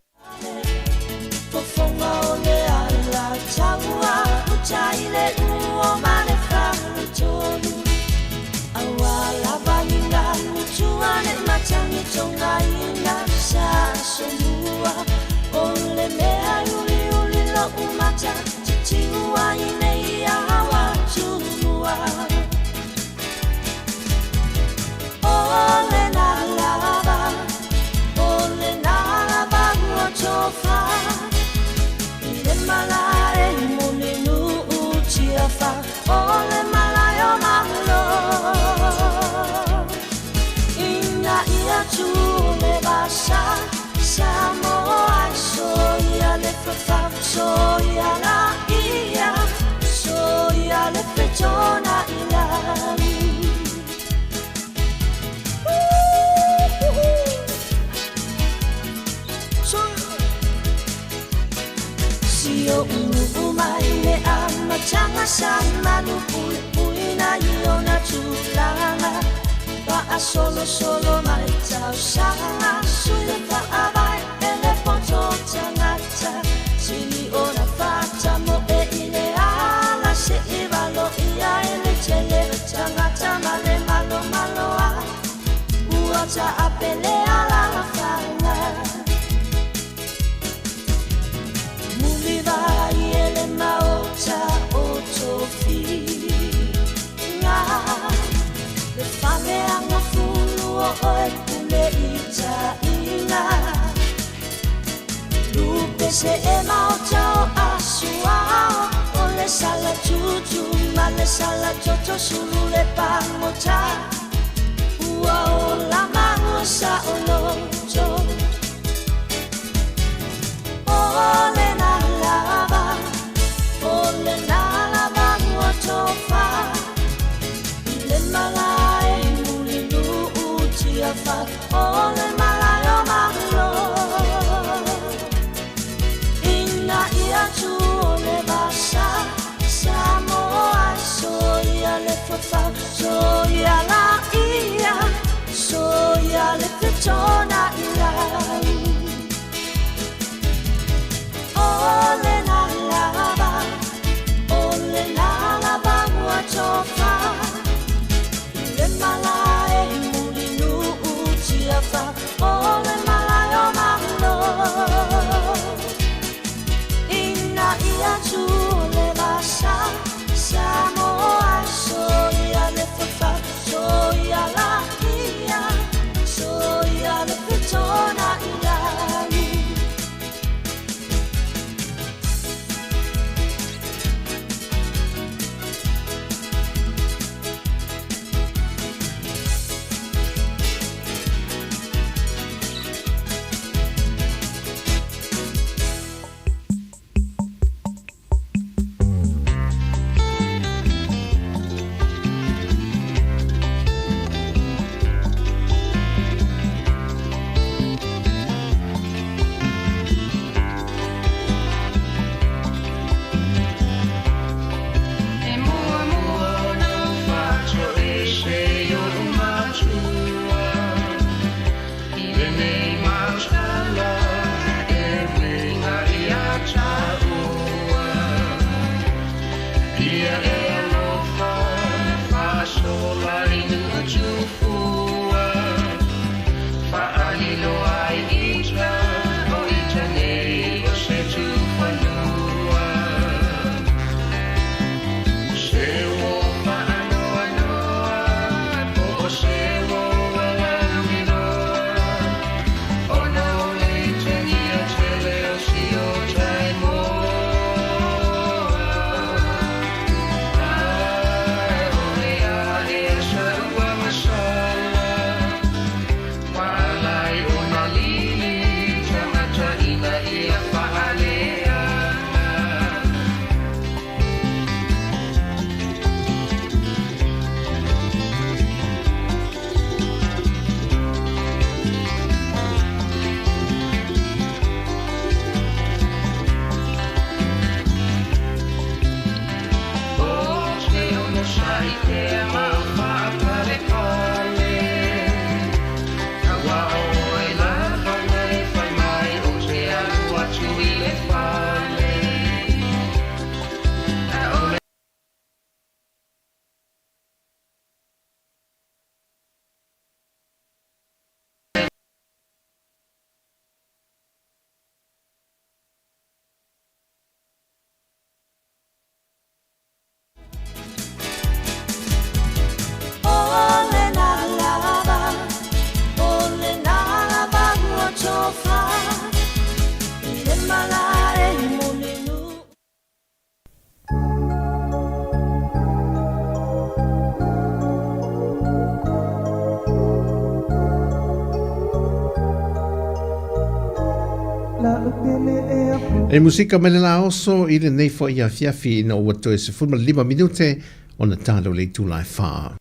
E musika mai le la oso i lenei foi afiafi ina ua toe 15 minute ona talo le itula e wha.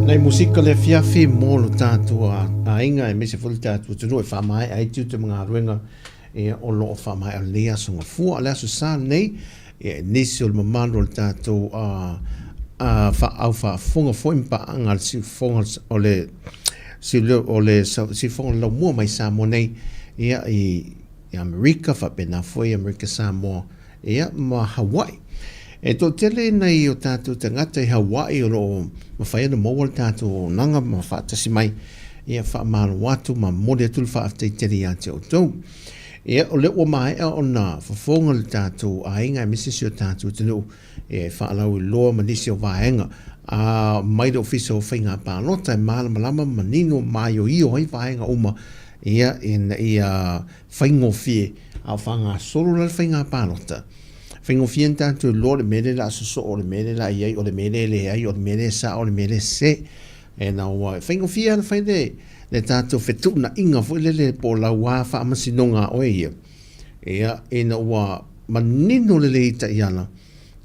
Nei musika le afiafi mo lo tātou aiga e mese foi le tātou atunuu e faamaea ai tiute ma galuega. Ia, o lo o faamaea lenei aso Gafua. O le Aso Sa lenei, ia, nisi o le mamalu o le tatou a, a, fa, au faafofoga foi ma paaga a le siufofoga o le o le siufofoga o le laumua mai Samoa nei, ia, i, i Amerika, faapena foi Amerika Samoa, ia, ma Hawaii. E toatele nai o tatou tagata i Hawaii o lo o mafai ona maua le tatou auaunaga ma faatasi mai, ia faamalo atu ma momoli atu le faafetai tele ia te outou. Ia, o lea ua maea ona fofoga le tatou aiga aemaise si o tatou atunuu e faalauiloa ma nisi o vaega a mai le Ofisa o Faiga Palota e malamalama ma manino maioio ai vaega uma ia ina ia faigofie a o faagasolo la le faiga palota. Faigofie ona tatou iloa le mea lea o le a sosoo, o le mea lea o le a i ai, o le mea lea e leai, o le mea lea e sao, o le mea lea e sese. Ina ua faigofie lava ona fai le, le tatou fetuunaiga foi lele po o lau lava faamasinoga a oe ia, ia, ina ua manino lelei i taiala,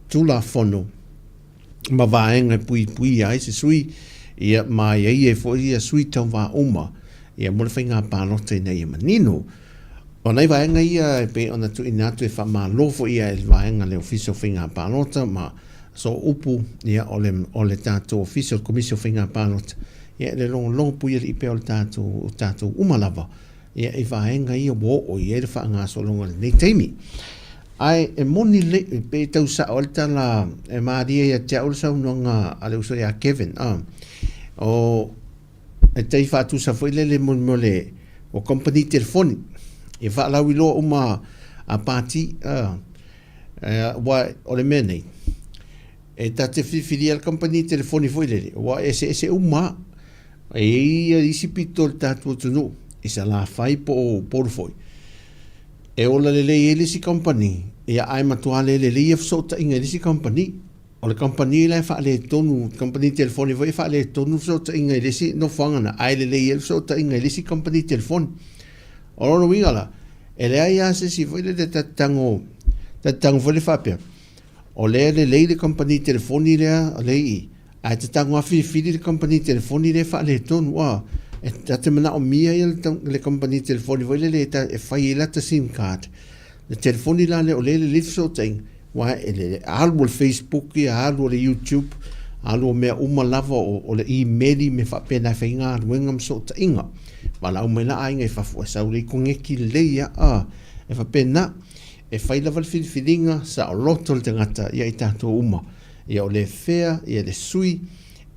Tulafono ma vaega e puipuia ai se sui, ia, ma aiaia ai foi ia sui tauva uma, ia, mo le faiga palota ina ia manino. O nai vaega ia e pei ona tuuina atu e faamalo foi ia e le vaega a le Ofisa o Faiga Palota ma so upu ia o le, o le tatou Ofisa o le Komisi o Faiga Palota, ia le logologo puialii pea o le tatou, o tatou uma lava ia i vaega ia ua oo i ai le faagasologa i lenei taimi. Ae e moni lelei, e pei e tau sao ai le tala e malie ia te au le saunoaga a le uso ia Kevin, a, o, e tai faatusa foi lele mo mo le o kamupani telefoni e faalauiloa uma a pati a aua o le mea nei e ta te filifilia le kamupani telefoni foi lele ua eseese uma e i ai isi pito o le tatou atunuu i Salafai po o Upolu foi e ola lelei ai le isi kamupani ia ae matua le lelei ia fesootaiga i le isi kamupani. O le kamupani la e faaletonu, kamupani telefoni foi e faaletonu fesootaiga i le isi nofoaga na, ae lelei ai le fesootaiga i le isi kamupani telefoni. O lona uiga la, e leai lava se isi foi lele ta te tago, ta te tago foi lea faapea, o lea e lelei le kamupani telefoni lea lea i i, ae te tago lava filifili le kamupani telefoni lea e faaletonu. A, e ta te manaomia ia le kamupani telefoni foi lele e fai ai lata sim card. Le telefoni la lea o lea e lelei fesootaiga, Aua e le alu o le Facebook ia, alu o le YouTube, alu o mea uma lava o, o le imeli me faapena e faigaluega ma sootaiga. Valaau mai la aiga i fafo e sau lei koneki lelei ia, a, e faapena. E fai lava le filifiliga saoloto le tagata ia i tatou uma. Ia o le fea, ia le sui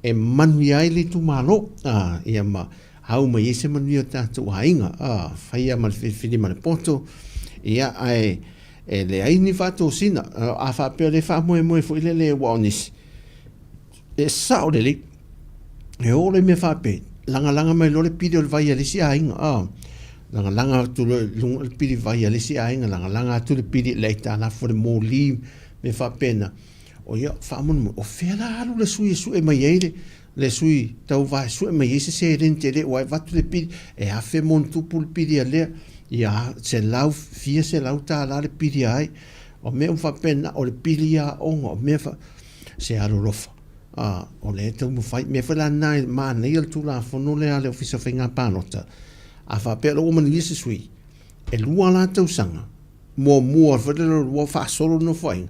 e manuia ai le itumalo, a, ia ma au mai ai se manuia o tatou aiga, a, fai ma le filifili ma le poto, ia ae E leai ni faatosina, a faapea o lea e faamoemoe foi lele aua o nisi, e sao lelei. E oo le mea faapea, lagalaga mai loa le pili o le vai a le isi aiga, a, lagalaga atu loa i luga le pili vai a le isi aiga, lagalaga atu le pili i le aitalafu a le moli, mea faapena. O ia, faamolemole, o fea la alu le sui e sue mai ai le, le sui tauva e sue mai ai se seleni tele aua e avatu le pili, e $1,000+ le pili a lea, ia $100, $400 le pili a ai. O mea uma faapena, o le pili aoga, o mea fa... se alolofa. A, o lea e taumafai. Mea foi la lena e manaia le Tulafono lea a le Ofisa o Faiga Palota. A faapea o lea ua manuia se sui, e lua la tausaga, muamua foi lele o lua faasolo le nofoaiga,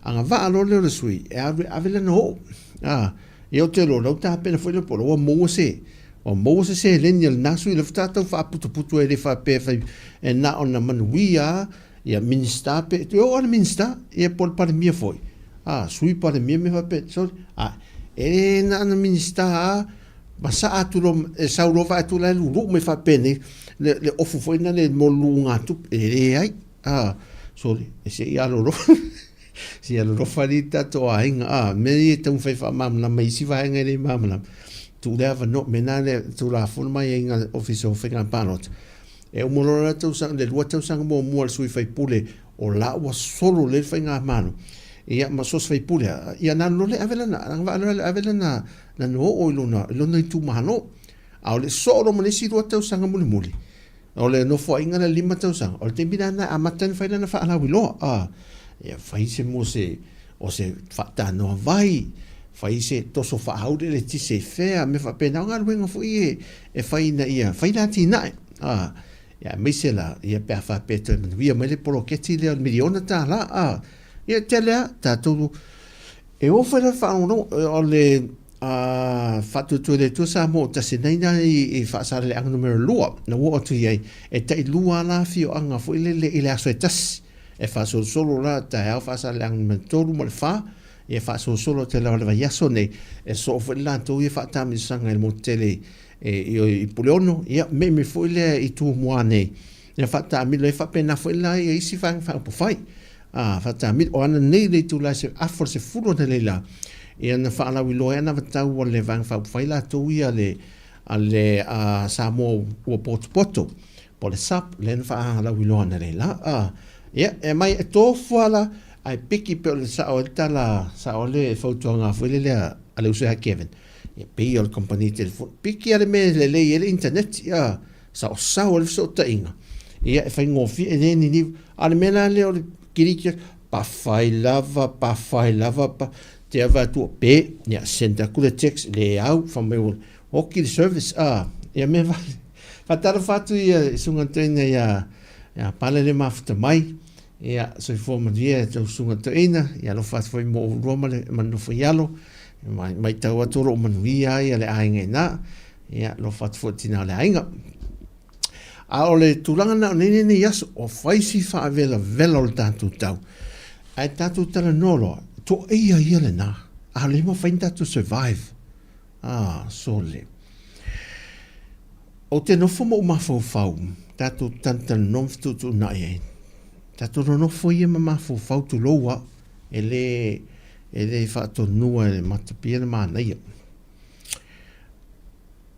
agavaa loa lea o le sui e alu e ave lana oo. A, ia ou te iloa o lea ua tapena foi lea po o lea ua maua se ua maua se seleni a lena sui lea faatoa tau faaputuputu ai e le faapea e fai e na ona manuia lava ia Minisita pe e oo lava i le Minisita ia po o le Palemia foi. A, Sui Palemia mea faapea, sorry, a, e le na ona Minisita lava ma saa atu loa, e sau loa vaai atu la e luluu mai faapenei le, le ofu foi lena le mo le luugatupe. E leai. A, sorry, e se i alolofa. Se i alolofa alii le tatou aiga. A, mea ia e taumafai e faamalamalama i isi vaega e le malamalama. Tuu le avanoa, mea na le Tulafono ma aiaiga a le Ofisa o Faiga Palota. E uma loa le tausaga, le 2 tausaga muamua a le sui faipule, o la ua solo lelei le faigamalo. Ia ma so o se faipule lava, ia na alu loa lea ave lana, agavaa loa lea ave lana, lana oo i lona, i lona itumalo. A o le soo loa ma le isi 2 tausaga mulimuli, o le nofoaiga lea 5 tausaga, o le taimi la lena e amata ai ona fai lana faalauiloa. A, ia fai se mo se, o se faatanoa vai, fai se toso faahaule le eletise i fea, mea faapena, o galuega foi e, e fai ina ia fai le atinae. A, Ia, aemaise la, ia, pe a faapea e toe manuia mai le poloketi lea o le miliona tālā, ā, ia, e tele lava, tatou, e oo foi la le faalogologo, o le Faatuatua i le Atua Samoa o tasi nei na i Faasaleleaga numera 2, na ua oo atu i ai, e tailua lava la afioaga foi lele i le aso e tasi, e faasolosolo la taeao Faasaleleaga numera 3 ma le 4, ia faasolosolo atu ai lava i le vaiaso nei, e soo foi le latou ia faataamilosaga i le motu tele i Puleono, ia meemee foi lea i Tumua nei, ia faataamilo ai faapena foi la ia isi vaega faaupufai. A, faataamilo, o ana nei le itula e afa o le 10 ana nei la, ia na faalauiloa ai anavatau a le Vaega Faaupufai latou ia a le a le Samoa ua potopoto, po o le SUP, lea na faalauiloa ana nei la. A, ia, e mai e tofu lava la, ae piki pei o le sao ai le tala, sao ai le fautuaga foi lele a le uso ia Kevin, ia pei o le kamupani telefoni, piki lava le mea e lelei ai le internet, ia, saosao ai le fesootaiga, ia e faigofie, e le niniva. A o le mea la lea o le kiliki atu, pafai lava, pafai lava, pa, te ava atu o pe, ia send atu le text, le au, fai mai ua oki le service, a, ia mea vale. Faatalofa atu ia i susuga toeaina ia, ia Pale le mafuta mai, ia soifua manuia e tou susuga toeaina, ia alofa atu foi mo oulua ma le ma le nofo i alo, ma matau atu o lo o manuia ai le aiga i ina, ia alofa atu foi i le tina o le aiga. A o le tulaga na o nei nei aso, o fai si faavelavela o le tatou tau. Ae tatou talanoa loa, toeia ia lena. A le mafai ona tatou survive. Ah, sole. Ou te nofo ma ou mafaufau, tatou talatalanoa ma fetuutuunai ai. Tatou nonofo ia ma mafaufau tulou a, e le, e le faatonua e le matapia le manaia.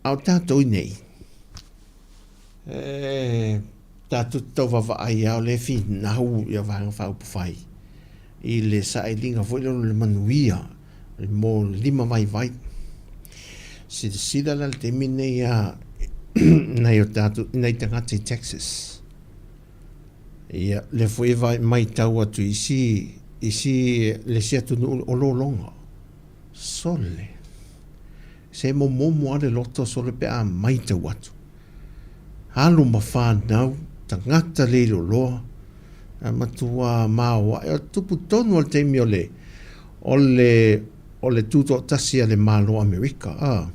A o tatou i nei, e tatou te tau vaavaai lava o lea e finau ia Vaega Faaupufai i le sailiga foi lea o le manuia mo le limavaivai. Silasila la i le taimi lenei a nai o tatou, nai tagata i Texas, ia lea foi e matau atu i isi, isi, le isi atunuu o lologa. Sole! Se momomo lava le loto sole pe a maitau atu. Alo ma fanau, tagata le iloloa, a matua maoae. O le tupu tonu o le taimi o le, o le, o le tutoatasi a le Malo o Amerika, a.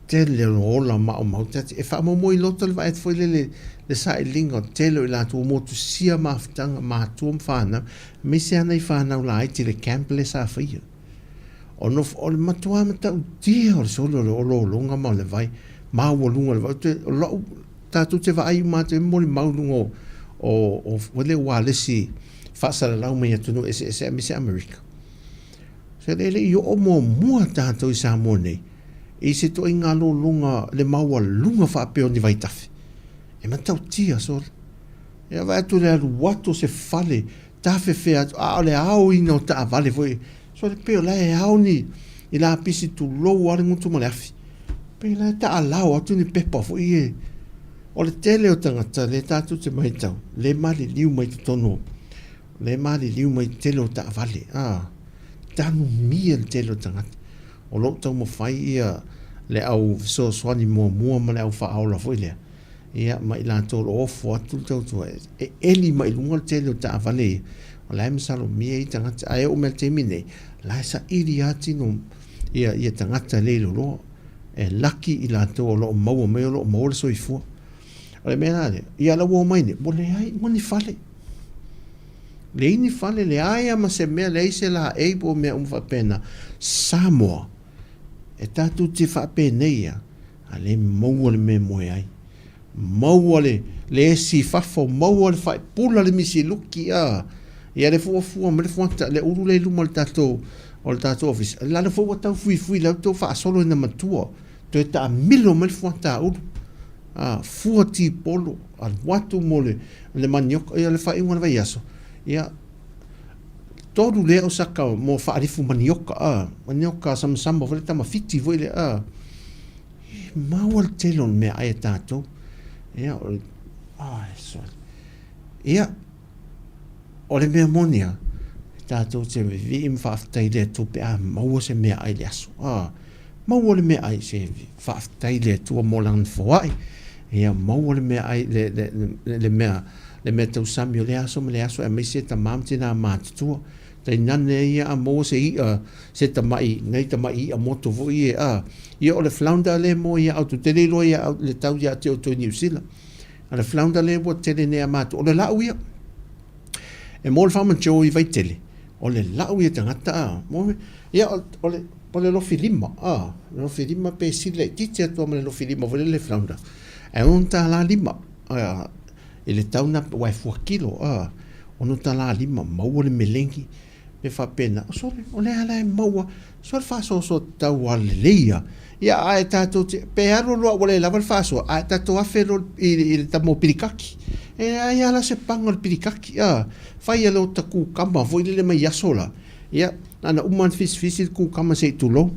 Tele o ola maumau. E faamoemoe i loto le vaai atu foi lele le sailiga o le tele o i latou ua motusia mafutaga, matua ma fanau, aemaise lava nai fanau laiti i le camp lea sa faia. O nofo, o le matua matautia o le solo o le olologa ma o le vai maualuga o le vai. O lau, tatou te vaai uma atu e molimau i luga o, o, o, o le ualesi faasalalau mai atunuu eseese aemaise Amerika. Se le le i oo muamua tatou i Samoa nei i se ituaiga lologa le maualuga faapea o ni vaitafe. E matautia sole. E vaai atu le alu atu o se fale tafefea atu, a o le aoina o taavale foi. Sole pei o la e ao ni i lapisi tulou lava le gutu ma le afi. Pei la e taalao atu ni pepa foi e. O le tele o tagata lea tatou te matau, le maliliu mai totonu o lea e maliliu mai le tele o taavale, a, tanumia le tele o tagata. O lo o taumafai ia le au fesoasoani muamua ma le au faaola foi lea, ia, ma i latou o lo o ofo atu le tautua, e eli mai luga le tele o taavale ia, o la e masalomia ia tagata. Ae oo mai i le taimi nei, o la e saili lava tino ia, ia tagata le iloloa. E laki i latou o lo o maua mai, o lo o maua le soifua. O le mea la lea, ia la ua omai nei, ua leai uma ni fale. Leai ni fale, leai lava ma se mea, leai se laei po o mea uma faapena. Samoa, e tatou te faapenei lava, a le maua le mea e moe ai. Maua le, le esi i fafo, maua le faipula le misiluki, a. Ia le fuafua ma le fuata, le ulu lea i luma o le tatou, o le tatou ofisa. Lalo foi ua tau fuifui lau tou faasolo ina matua. Toe taamilo mai le fuata a Ulu. A, fua tipolo, alu atu mo le, le manioka, ia le faaiuga o le vaiaso, ia, tolu lea o saka mo faalifu manioka, a, manioka samasama foi le tamafiti foi lea, a, e maua le tele o le meaai a tatou. Ia, o le, ai, sorry. Ia, o le mea moni lava, tatou te vivii ma faafetai i le Atua pe a maua se meaai i le aso. A, maua le meaai, se faafetai i le Atua mo Lana foai. Ia maua le meaai, le, le, le, le mea, le mea tausami o lea aso ma lea aso, aemaise tamā ma tinā matutua. Tainane ia a maua se i'a, se tama'i, nai tama'i i'a moto foi ia, a, ia o le flounder lea mo ia au, te le iloa ia au, le tau ia te outou i Niu Sila. A le flounder lea ua tele nei a matou, o le la'u ia. E mo le faamatio i Vaitele, o le la'u ia tagata, a, mo, ia, o le, o le lofi lima, a, lofi lima pe sili laitiiti atu lava ma le lofi lima foi lele flounder. Ae $6.5, a, i le tau na, aua e fua kilo, a, $6.5, maua le melegi, mea faapena. Sole, o lea la e maua, sole faasoasoa tatau lava lelei lava. Ia, ae tatou te, pe alu loa ua le lava le faasoa, ae tatou afe loa i, i le tama o pilikaki. E leai lava la se paga o le pilikaki, a, fai e le ota kukama foi lele mai aso la. Ia, na ona uma ona fisifisi le kukama se i tulou.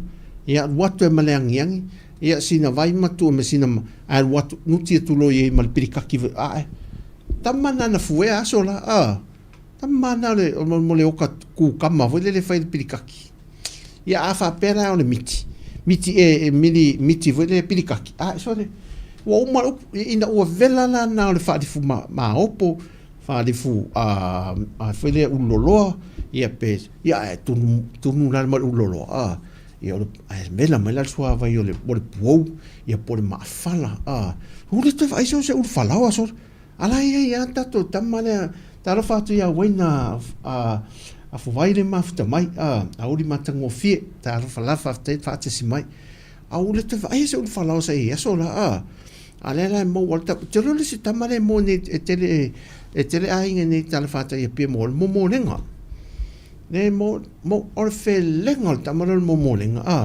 Ia, alu atu ai ma le agiagi, ia, sina vai ma tuu ma sina, ae alu atu, nuti atu loa i ai ma le pilikaki foi, ae, tama na na fuea aso la, a. Tama na le, mo le oka kukama foi lele fai le pilikaki. Ia a faapea la o le miti, miti e, e mili, miti foi lele pilikaki, a sole, ua uma le upu, ina ua vela la na o le faalifu ma, maopo, faalifu a, a foi lea ulu loloa, ia pe, ia ae tunu, tunu la ma le ulu loloa, a, ia o le, ae vela mai la le suavai o le, o le puou, ia po o le maafala, a, ua le toe vaai se o se ulu falaoa sole. A la e i ai lava tatou tama lea, talofa atu ia Uaina a Afuvai le mafuta mai, a auli matagofie, talofa la faafetai le faatasi mai. A ua le toe vaaia se ulufalaoa sa i ai aso la, a. A lea la e maua le tama, ou te iloa le isi tama lea e moe nei, e tele, e tele aiga nei i talafatai i Apia mo le momolega. Le mo, mo, o le felega o le tama lea o le momolega, a.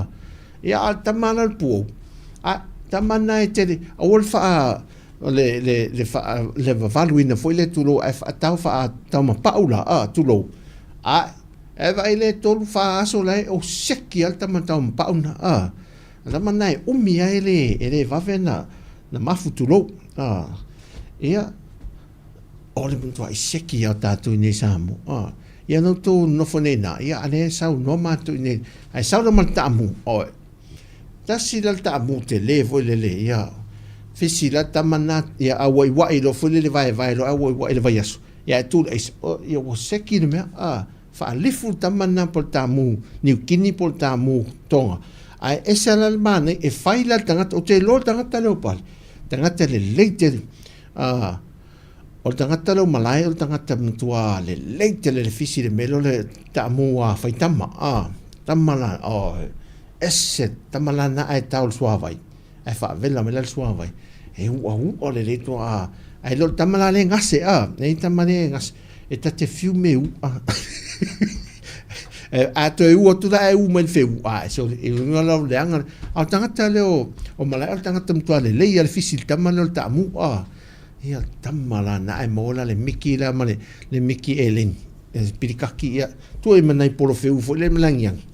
Ia, a o le tama la o le puou, a, tama na e tele, aua le faa, O le, le, le, faa, le vavaluina foi lea tulou ae faatau faataumapau la, a, tulou. A, e vaai le tolu fa aso la e o seki a le tama taumapau na, a. Tama na e umi a e le, e le vave na, na mafu tulou, a. Ia, o le matuai seki a o tātou i nei Samoa, a. Ia na outou nofo nei na, ia a lea e saunoa matou i nei, ae sau la ma le taamu, oe. Tasi la le taamu tele foi lele, ia, fisi la tama na, ia auaiuai loa foi lele vaevae loa auaiuai le vaiaso, ia ae tu le aisa, o, ia ua seki le mea, a, faalifu le tama na po le taamu Niu Kini po le taamu Tonga, ae ese la le manaia, e fai la le tagata, ou te iloa le tagata lea o Pale, tagata lelei tele, a, o le tagata lea o Malae o le tagata matua lelei tele le fisi i le mea lea o le taamu a faitama, a, tama la, o, Ese tama la na ae tau le suavai, ae faavela mai la le suavai. E uauua lelei toa a, ae le o le tama la le gase a, nei tama le gase, e ta te fiu me ua. E, a toe ua atu la e u mai le feu, a e so, e uiga la o leaga, a o le tagata lea o, o Malae o le tagata matua lelei a le fisi le tama lea o le taamu a. Ia tama la na ae maua la le miki la ma le, le miki eleni, e pilikaki ia, tua i ma nai polo feu foi le ma le agiagi.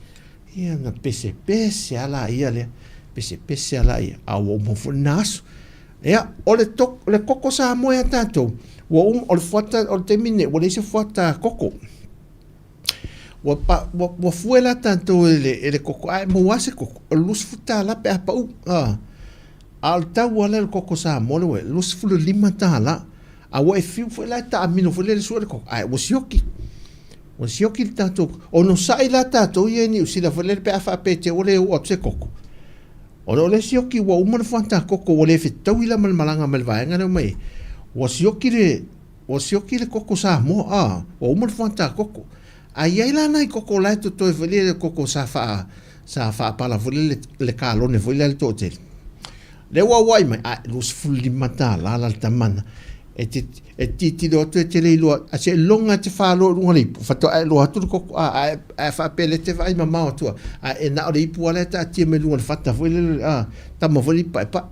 Ia na pesepese a laia lea, pesepese a laia, a ua uma foi lena aso. Ia, o le, to, o le koko Samoa ia tātou, ua uma, o le fuata, o le taimi nei, ua leai se fuata koko. Ua, pa, ua, ua fue la tātou e le, e le koko, ae maua se koko, o le $20 pe a pau. A, a o le tau a lea o le koko Samoa le ua, $25. A ua e fiu foi la e taamilo foi lea i le sue o le koko, ae ua sioki. Ua sioki le tatou, onosai la tatou ia i Niu Sila foi lele pe a faapea te ua le oo atu se koko. Ona o le sioki ua uma le fuata koko ua le fetaui la ma le malaga mai le vaega lea omai ai. Ua sioki le, ua sioki le koko Samoa, a, ua uma le fuata koko. A i ai la nai koko la e totoe foi lele koko sa faa, sa faapala foi lele le kalone foi lea le toatele. Lea ua auai mai, ae $25 la le tama na. E te, e tilotilo atu e te le iloa, a seiloga e te falo i luga o le ipu, faatoa e iloa atu le koko, a, a, a faapea lea e te vaai mamao atu, a e na o le ipu lava lea e taatia mai luga o le fata foi lele, a, tama foi le ipu paepae.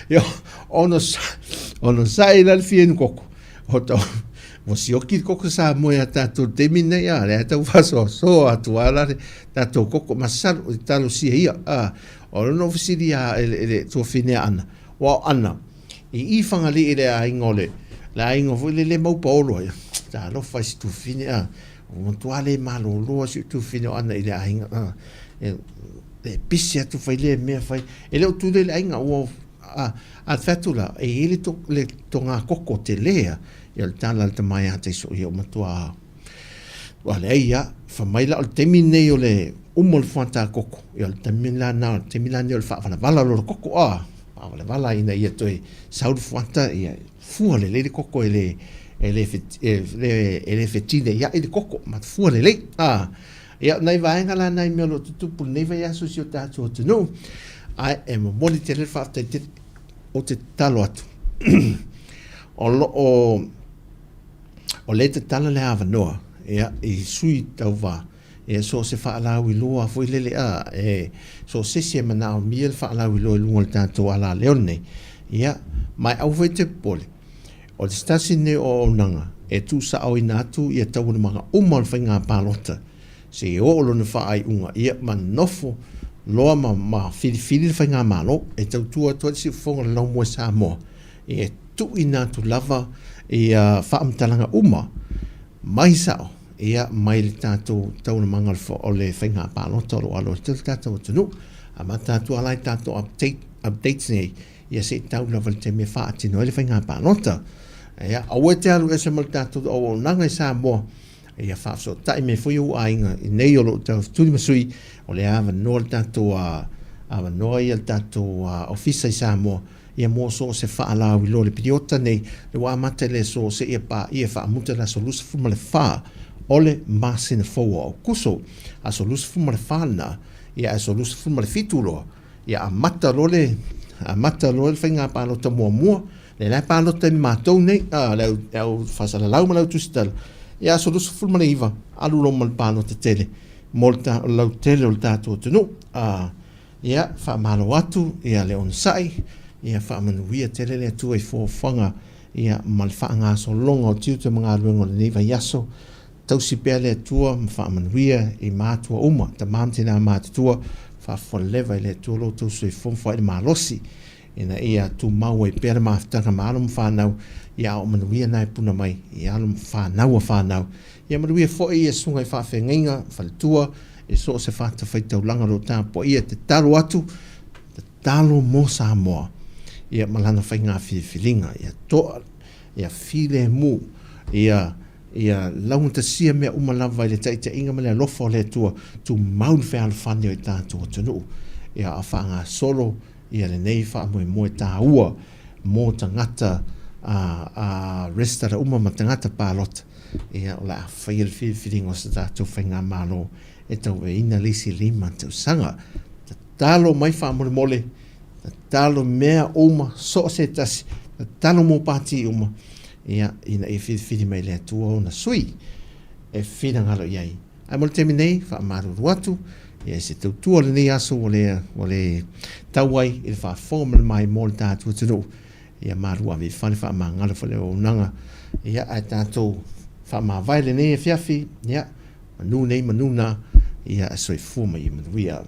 Ia, ono, ono sai la le fia inu koko. O tau, ua sioki le koko Samoa ia tātou i le taimi nei, a, lea e tau faasoasoa atu lava la le tatou koko, masalo, i talosia ia, a, o lona fesili a e le, e le tuafine a Ana, ua o Ana, i i Fagalii i le aiga o le, le aiga foi lele e mau paolo ai, talofa i si tuafine, a, ua matua le malolo lava si ou tuafine o Ana i le aiga, a, e, Le pisi atu fai lea mea fai. E le o tu lea i le aiga, ua, a, a te atu la, e i ai le, to, le togakoko tele a, ia o le tala a le tama ia te iso, ia ua matua, ua leai a, fai mai la o le taimi lenei o le uma o le fuata koko, ia o le taimi la na, o le taimi la lenei o le faavalavala loa o le koko, a, faavalavala ina ia toe sau le fuata, ia fua lelei le koko e le, e le, e le, e le fetineiai le koko, ma fua lelei, a. Ia, o nai vaega la nai mea o lo o tutupu i lenei vaiaso i si o tatou atunuu, ae e momoli tele le faafetai tele. Ou te tatalo atu, o lo o, o lea e tatala le avanoa, ia, i sui tauva, ia, so o se faalauiloa foi lele, a, e, so o se isi e manaomia le faalauiloa i luga o le tatou alaleo lenei, ia, ma e aua foi e te popole, O se tasi lenei o auaunaga e tuusaoina atu ia taualumaga uma o le faiga palota seia oo lona faaiuga ia ma nofo loa ma ma filifili le faigamalo e tautua atu ai le siufofoga o le laumua i Samoa e tuuina atu lava ia faamatalaga uma mai sao ia mai le tatou taualumaga o le faiga palota o lo o alo atu ai le tatou atunuu. Amata atu lava la i tatou update updates nei Ia se i tau lava i le taimi e faatino ai le faiga palota. Ia, aua e te alu ese ma le tatou auaunaga i Samoa. Ia faafesootai mai foi ou aiga i nei o lo o taufetuli ma sui, o lea avanoa le tatou avanoa ia le tatou ofisa i Samoa ia mo so o se faalauiloa i le piliota nei, le ua amata i le aso seia paia e faamuta i le aso 24 o le masina fou o Aokuso. Aso 24 lena, ia aso 27 loa, Ia amata loa le amata loa le faiga palota muamua, lea la e palota ai ma matou nei, a, le au, le au faasalalau ma le au tusitala, ia aso 29, alu loa ma le palota tele mo le ta, lautele o le tatou atunuu. A, ia, faamalo atu, ia le onosai, ia faamanuia tele le Atua i fuafuaga, ia, ma le faagasologa o tiute ma galuega o lenei vaiaso. Tausi pea le Atua ma faamanuia i matua uma, tama ma tina matutua, faafofoga i le Atua lo outou soifua ma foai le malosi, ina ia tumau ai pea le mafutaga ma alo ma fanau, ia ao manuia na e puna mai i alo ma fanau a fanau. Ia manuia foi ia susuga i faafeagaiga, faletua, e so o se fatafaitaulaga o lo o tapuaia, tatalo atu, tatalo mo Samoa, ia ma lana faiga filifiliga, ia toa, ia filemu, ia Ia laugatasia mea uma lava i le taitaiga ma le alofa o le Atua, tumau le fealofani o i tatou atunuu, ia a faagasolo ia lenei faamoemoe taua mo tagata a, a resitala uma ma tagata palota, ia o le a faia le filifiliga o se tatou faigamalo e tauveina le isi 5 tausaga. Tatalo mai faamolemole, tatalo mea uma, so o se tasi, tatalo mo pati uma, ia, ina ia filifili mai le Atua ona sui e finagalo i ai. Ae mo le taimi nei, faamalulu atu, ia se tautua o lenei aso ua le, ua le tau ai i le faafofoga ma le maimoa o le tatou atunuu. Ia malu ave i fale faamagalo foi le auaunaga. Ia, ae tatou faamavae lenei afiafi, ia, manu nei manu na, ia, soifua ma ia manuia.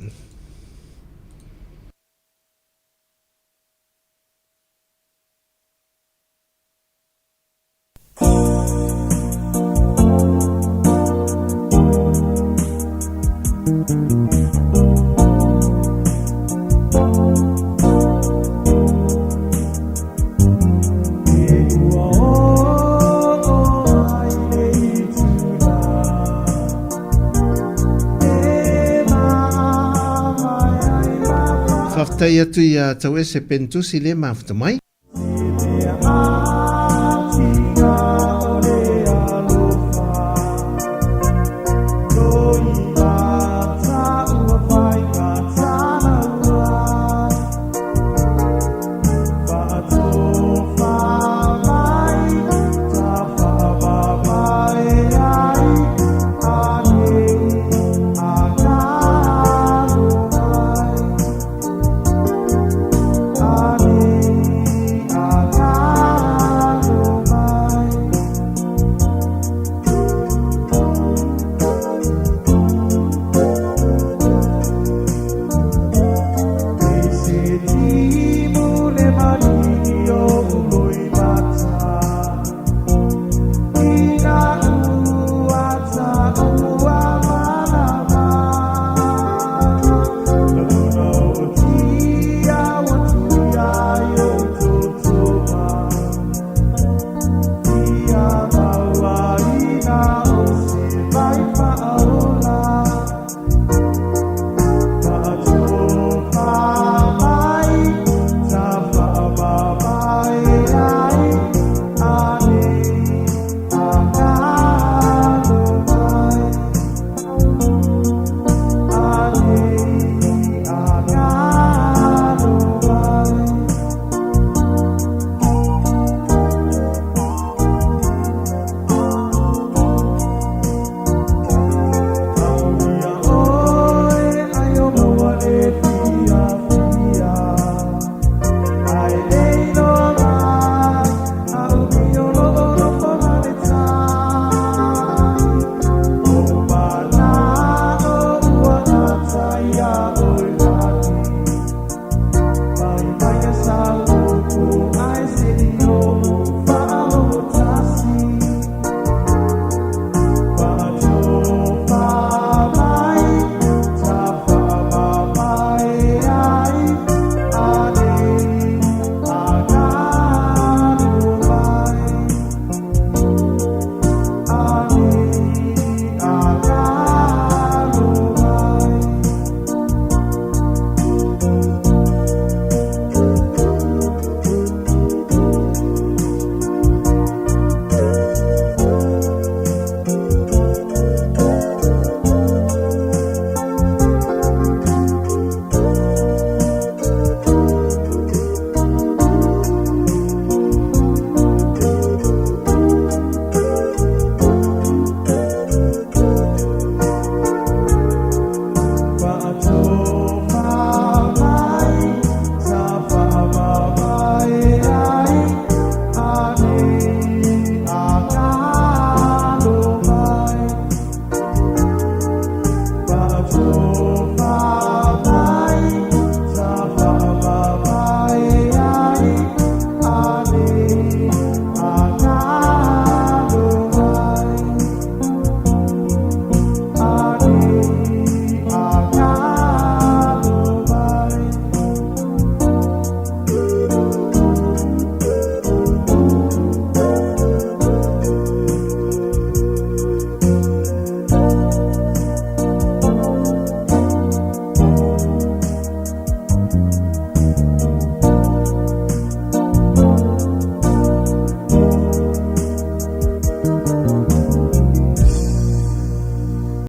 Faafetai atu ia Tauese Pentusi le mafuta mai.